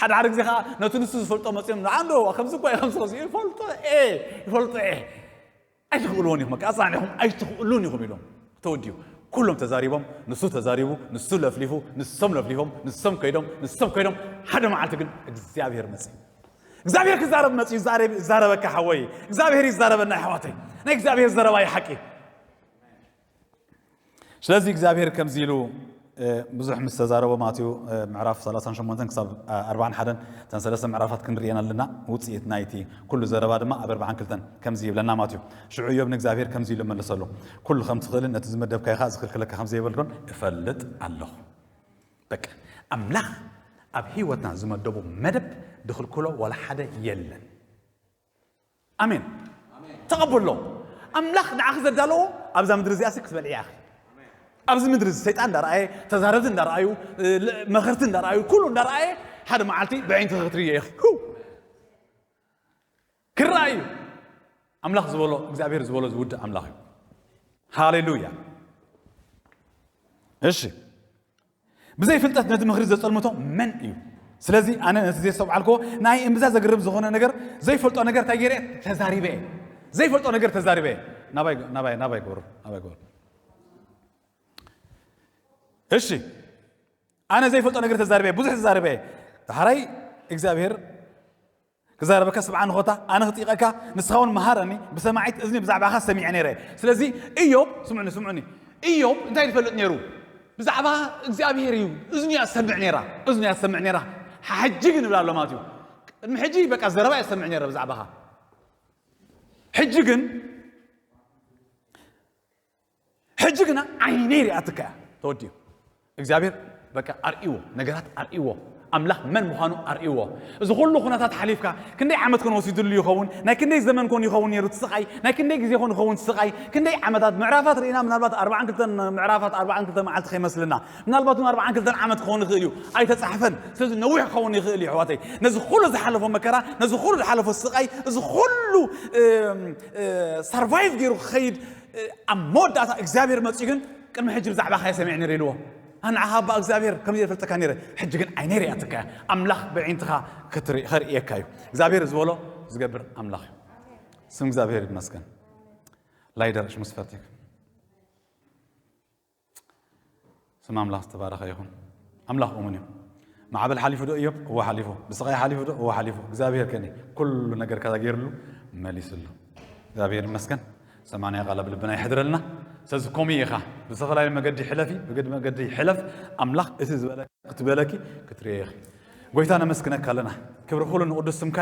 ሓደ ሓደ ግዜ ከዓ ነቲ ንሱ ዝፈልጦ መጽኦም፣ ንዓንዶ ከምዚ እኳ እዩ፣ ከምዚ ከምዚ ይፈልጦ እየ፣ ይፈልጦ እየ። ኣይትኽእልዎን ኢኹም፣ በቃ ኣጽናኒዕኹም ኣይትኽእሉን ኢኹም ኢሎም ተወዲኡ። ኩሎም ተዛሪቦም፣ ንሱ ተዛሪቡ፣ ንሱ ለፍሊፉ፣ ንሶም ለፍሊፎም፣ ንሶም ከይዶም፣ ንሶም ከይዶም፣ ሓደ መዓልቲ ግን እግዚኣብሔር መጽእ። እግዚኣብሔር ክዛረብ መጽእ። ይዛረብ- ይዛረበካ ሓወይ፣ እግዚኣብሔር ይዛረበና ኣሕዋተይ። ናይ እግዚኣብሔር ዘረባ እዩ ሓቂ። ስለዚ እግዚኣብሔር ከምዚ ኢሉ ብዙሕ ምስ ተዛረቦ፣ ማቴዎ ምዕራፍ ሰላሳን ሸሞንተን ክሳብ ኣርባዓን ሓደን፣ እተን ሰለስተ ምዕራፋት ክንርእየን ኣለና። ውፅኢት ናይቲ ኩሉ ዘረባ ድማ ኣብ ኣርባዓን ክልተን ከምዚ ይብለና ማቴዎ። ሽዑ እዮብ ንእግዚኣብሔር ከምዚ ኢሉ መለሰሉ፣ ኩሉ ከም ትኽእልን ነቲ ዝመደብካዮ ኸኣ ዝኽልክለካ ከም ዘይበልኩን እፈልጥ ኣለኹ። በቃ ኣምላኽ ኣብ ህይወትና ዝመደቦ መደብ ድኽልክሎ ዋላ ሓደ የለን። ኣሜን። ተቐበሎ። ኣምላኽ ንዓኺ ዘዳለዎ ኣብዛ ምድሪ እዚኣ ሲ ክትበልዕያ ኢኺ። ኣብዚ ምድሪ እዚ ሰይጣን እንዳረኣየ፣ ተዛረብቲ እንዳረኣዩ፣ እ፣ ል-፣ መኸርቲ እንዳረኣዩ፣ ኩሉ እንዳረኣየ፣ ሓደ መዓልቲ ብዕይንቲ ክትርእዮ ኢኺ። ሁ! ክረኣዩ። ኣምላኽ ዝበሎ፣ እግዚኣብሔር ዝበሎ ዝውድእ ኣምላኽ እዩ። ሃሌሉያ። እሺ። ብዘይ ፍልጠት ነቲ ምኽሪ ዘጸልምቶ መን እዩ? ስለዚ ኣነ ነቲ ዘየስተውዓልክዎ ናይ እምብዛ ዘግርም ዝኾነ ነገር፣ ዘይፈልጦ ነገር እንታይ ገይረ? ተዛሪበ እየ። ዘይፈልጦ ነገር ተዛሪበ እየ። ናባይ፣ ናባይ፣ ናባይ ግበሩ፣ ናባይ ግበሩ። እሺ፣ ኣነ ዘይፈልጦ ነገር ተዛሪበ እየ፣ ብዙሕ ተዛሪበ እየ። ዳሕራይ እግዚኣብሔር ክዛረበካ ስምዓኒ ኾታ፣ ኣነ ክጥይቐካ፣ ንስኻ እውን መሃረኒ፣ ብሰማዒት እዝኒ ብዛዕባኻ ሰሚዐ ነይረ። ስለዚ ኢዮብ፣ ስምዑኒ፣ ስምዑኒ። ኢዮብ እንታይ ዝፈልጥ ነይሩ? ብዛዕባ እግዚኣብሔር እዩ እዝኑ እያ ትሰምዕ ነይራ፣ እዝኑ እያ ትሰምዕ ነይራ። ሕጂ ግን ይብላ ኣሎ ማለት እዩ። ቅድሚ ሕጂ በቃ ዘረባ እያ ትሰምዕ ነይራ ብዛዕባኻ። ሕጂ ግን፣ ሕጂ ግና ዓይነይ ሪኣትካ እያ። ተወዲኡ። እግዚኣብሔር በቃ ኣርእይዎ፣ ነገራት ኣርእይዎ፣ ኣምላኽ መን ምዃኑ ኣርእይዎ። እዚ ኩሉ ኩነታት ሓሊፍካ፣ ክንደይ ዓመት ኮን ወሲዱሉ ይኸውን? ናይ ክንደይ ዘመን ኮን ይኸውን ነይሩ እቲ ስቓይ? ናይ ክንደይ ግዜ ኮን ይኸውን እቲ ስቓይ? ክንደይ ዓመታት፣ ምዕራፋት ርኢና፣ ምናልባት ኣርባዓን ክልተን ምዕራፋት፣ ኣርባዓን ክልተ መዓልቲ ከይመስልና፣ ምናልባት እውን ኣርባዓን ክልተን ዓመት ክኸውን ይኽእል እዩ። ኣይተጻሕፈን። ስለዚ ነዊሕ ክኸውን ይኽእል እዩ፣ ኣሕዋተይ። ነዚ ኩሉ ዝሓለፎ መከራ፣ ነዚ ኩሉ ዝሓለፎ ስቓይ፣ እዚ ኩሉ፣ እም፣ እ፣ ሰርቫይቭ ገይሩ ክኸይድ፣ እ፣ ኣብ መወዳእታ እግዚኣብሔር መጺኡ ግን፣ ቅድሚ ሕጂ ብዛዕባኻ እየ ሰሚዐ ነይረ ኢልዎ። ኣነ ንዓኻ እባ እግዚኣብሔር ከምዚ እየ ዝፈልጠካ ነይረ፣ ሕጂ ግን ዓይነይ ሪኣትካ እያ። ኣምላኽ ብዕይንትኻ ክትርኢ-፣ ከርእየካ እዩ። እግዚኣብሔር ዝበሎ ዝገብር ኣምላኽ እዩ። ስም እግዚኣብሔር ይመስገን። ላይደር እሽ ሙስፈርቲክ። ስም ኣምላኽ ዝተባረኸ ይኹን። ኣምላኽ እሙን እዩ። ማዕበል ሓሊፉ ዶ እዮብ? እወ ሓሊፉ። ብስቓይ ሓሊፉ ዶ? እወ ሓሊፉ። እግዚኣብሔር ከኒ ኩሉ ነገርካ ተገይርሉ መሊስሉ። እግዚኣብሔር ይመስገን። ሰማንያ ቃል ኣብ ልብና ይሕድረልና። ስለዚ ከምኡ ኢኻ። ብዝተፈላለየ መገዲ ሕለፊ፣ ብግድ መገዲ ሕለፍ። ኣምላኽ እቲ ዝበለ-፣ ክትበለኪ ክትርእዮ ኢኺ። ጎይታ ነመስግነካ ኣለና። ክብሪ ኩሉ ንቅዱስ ስምካ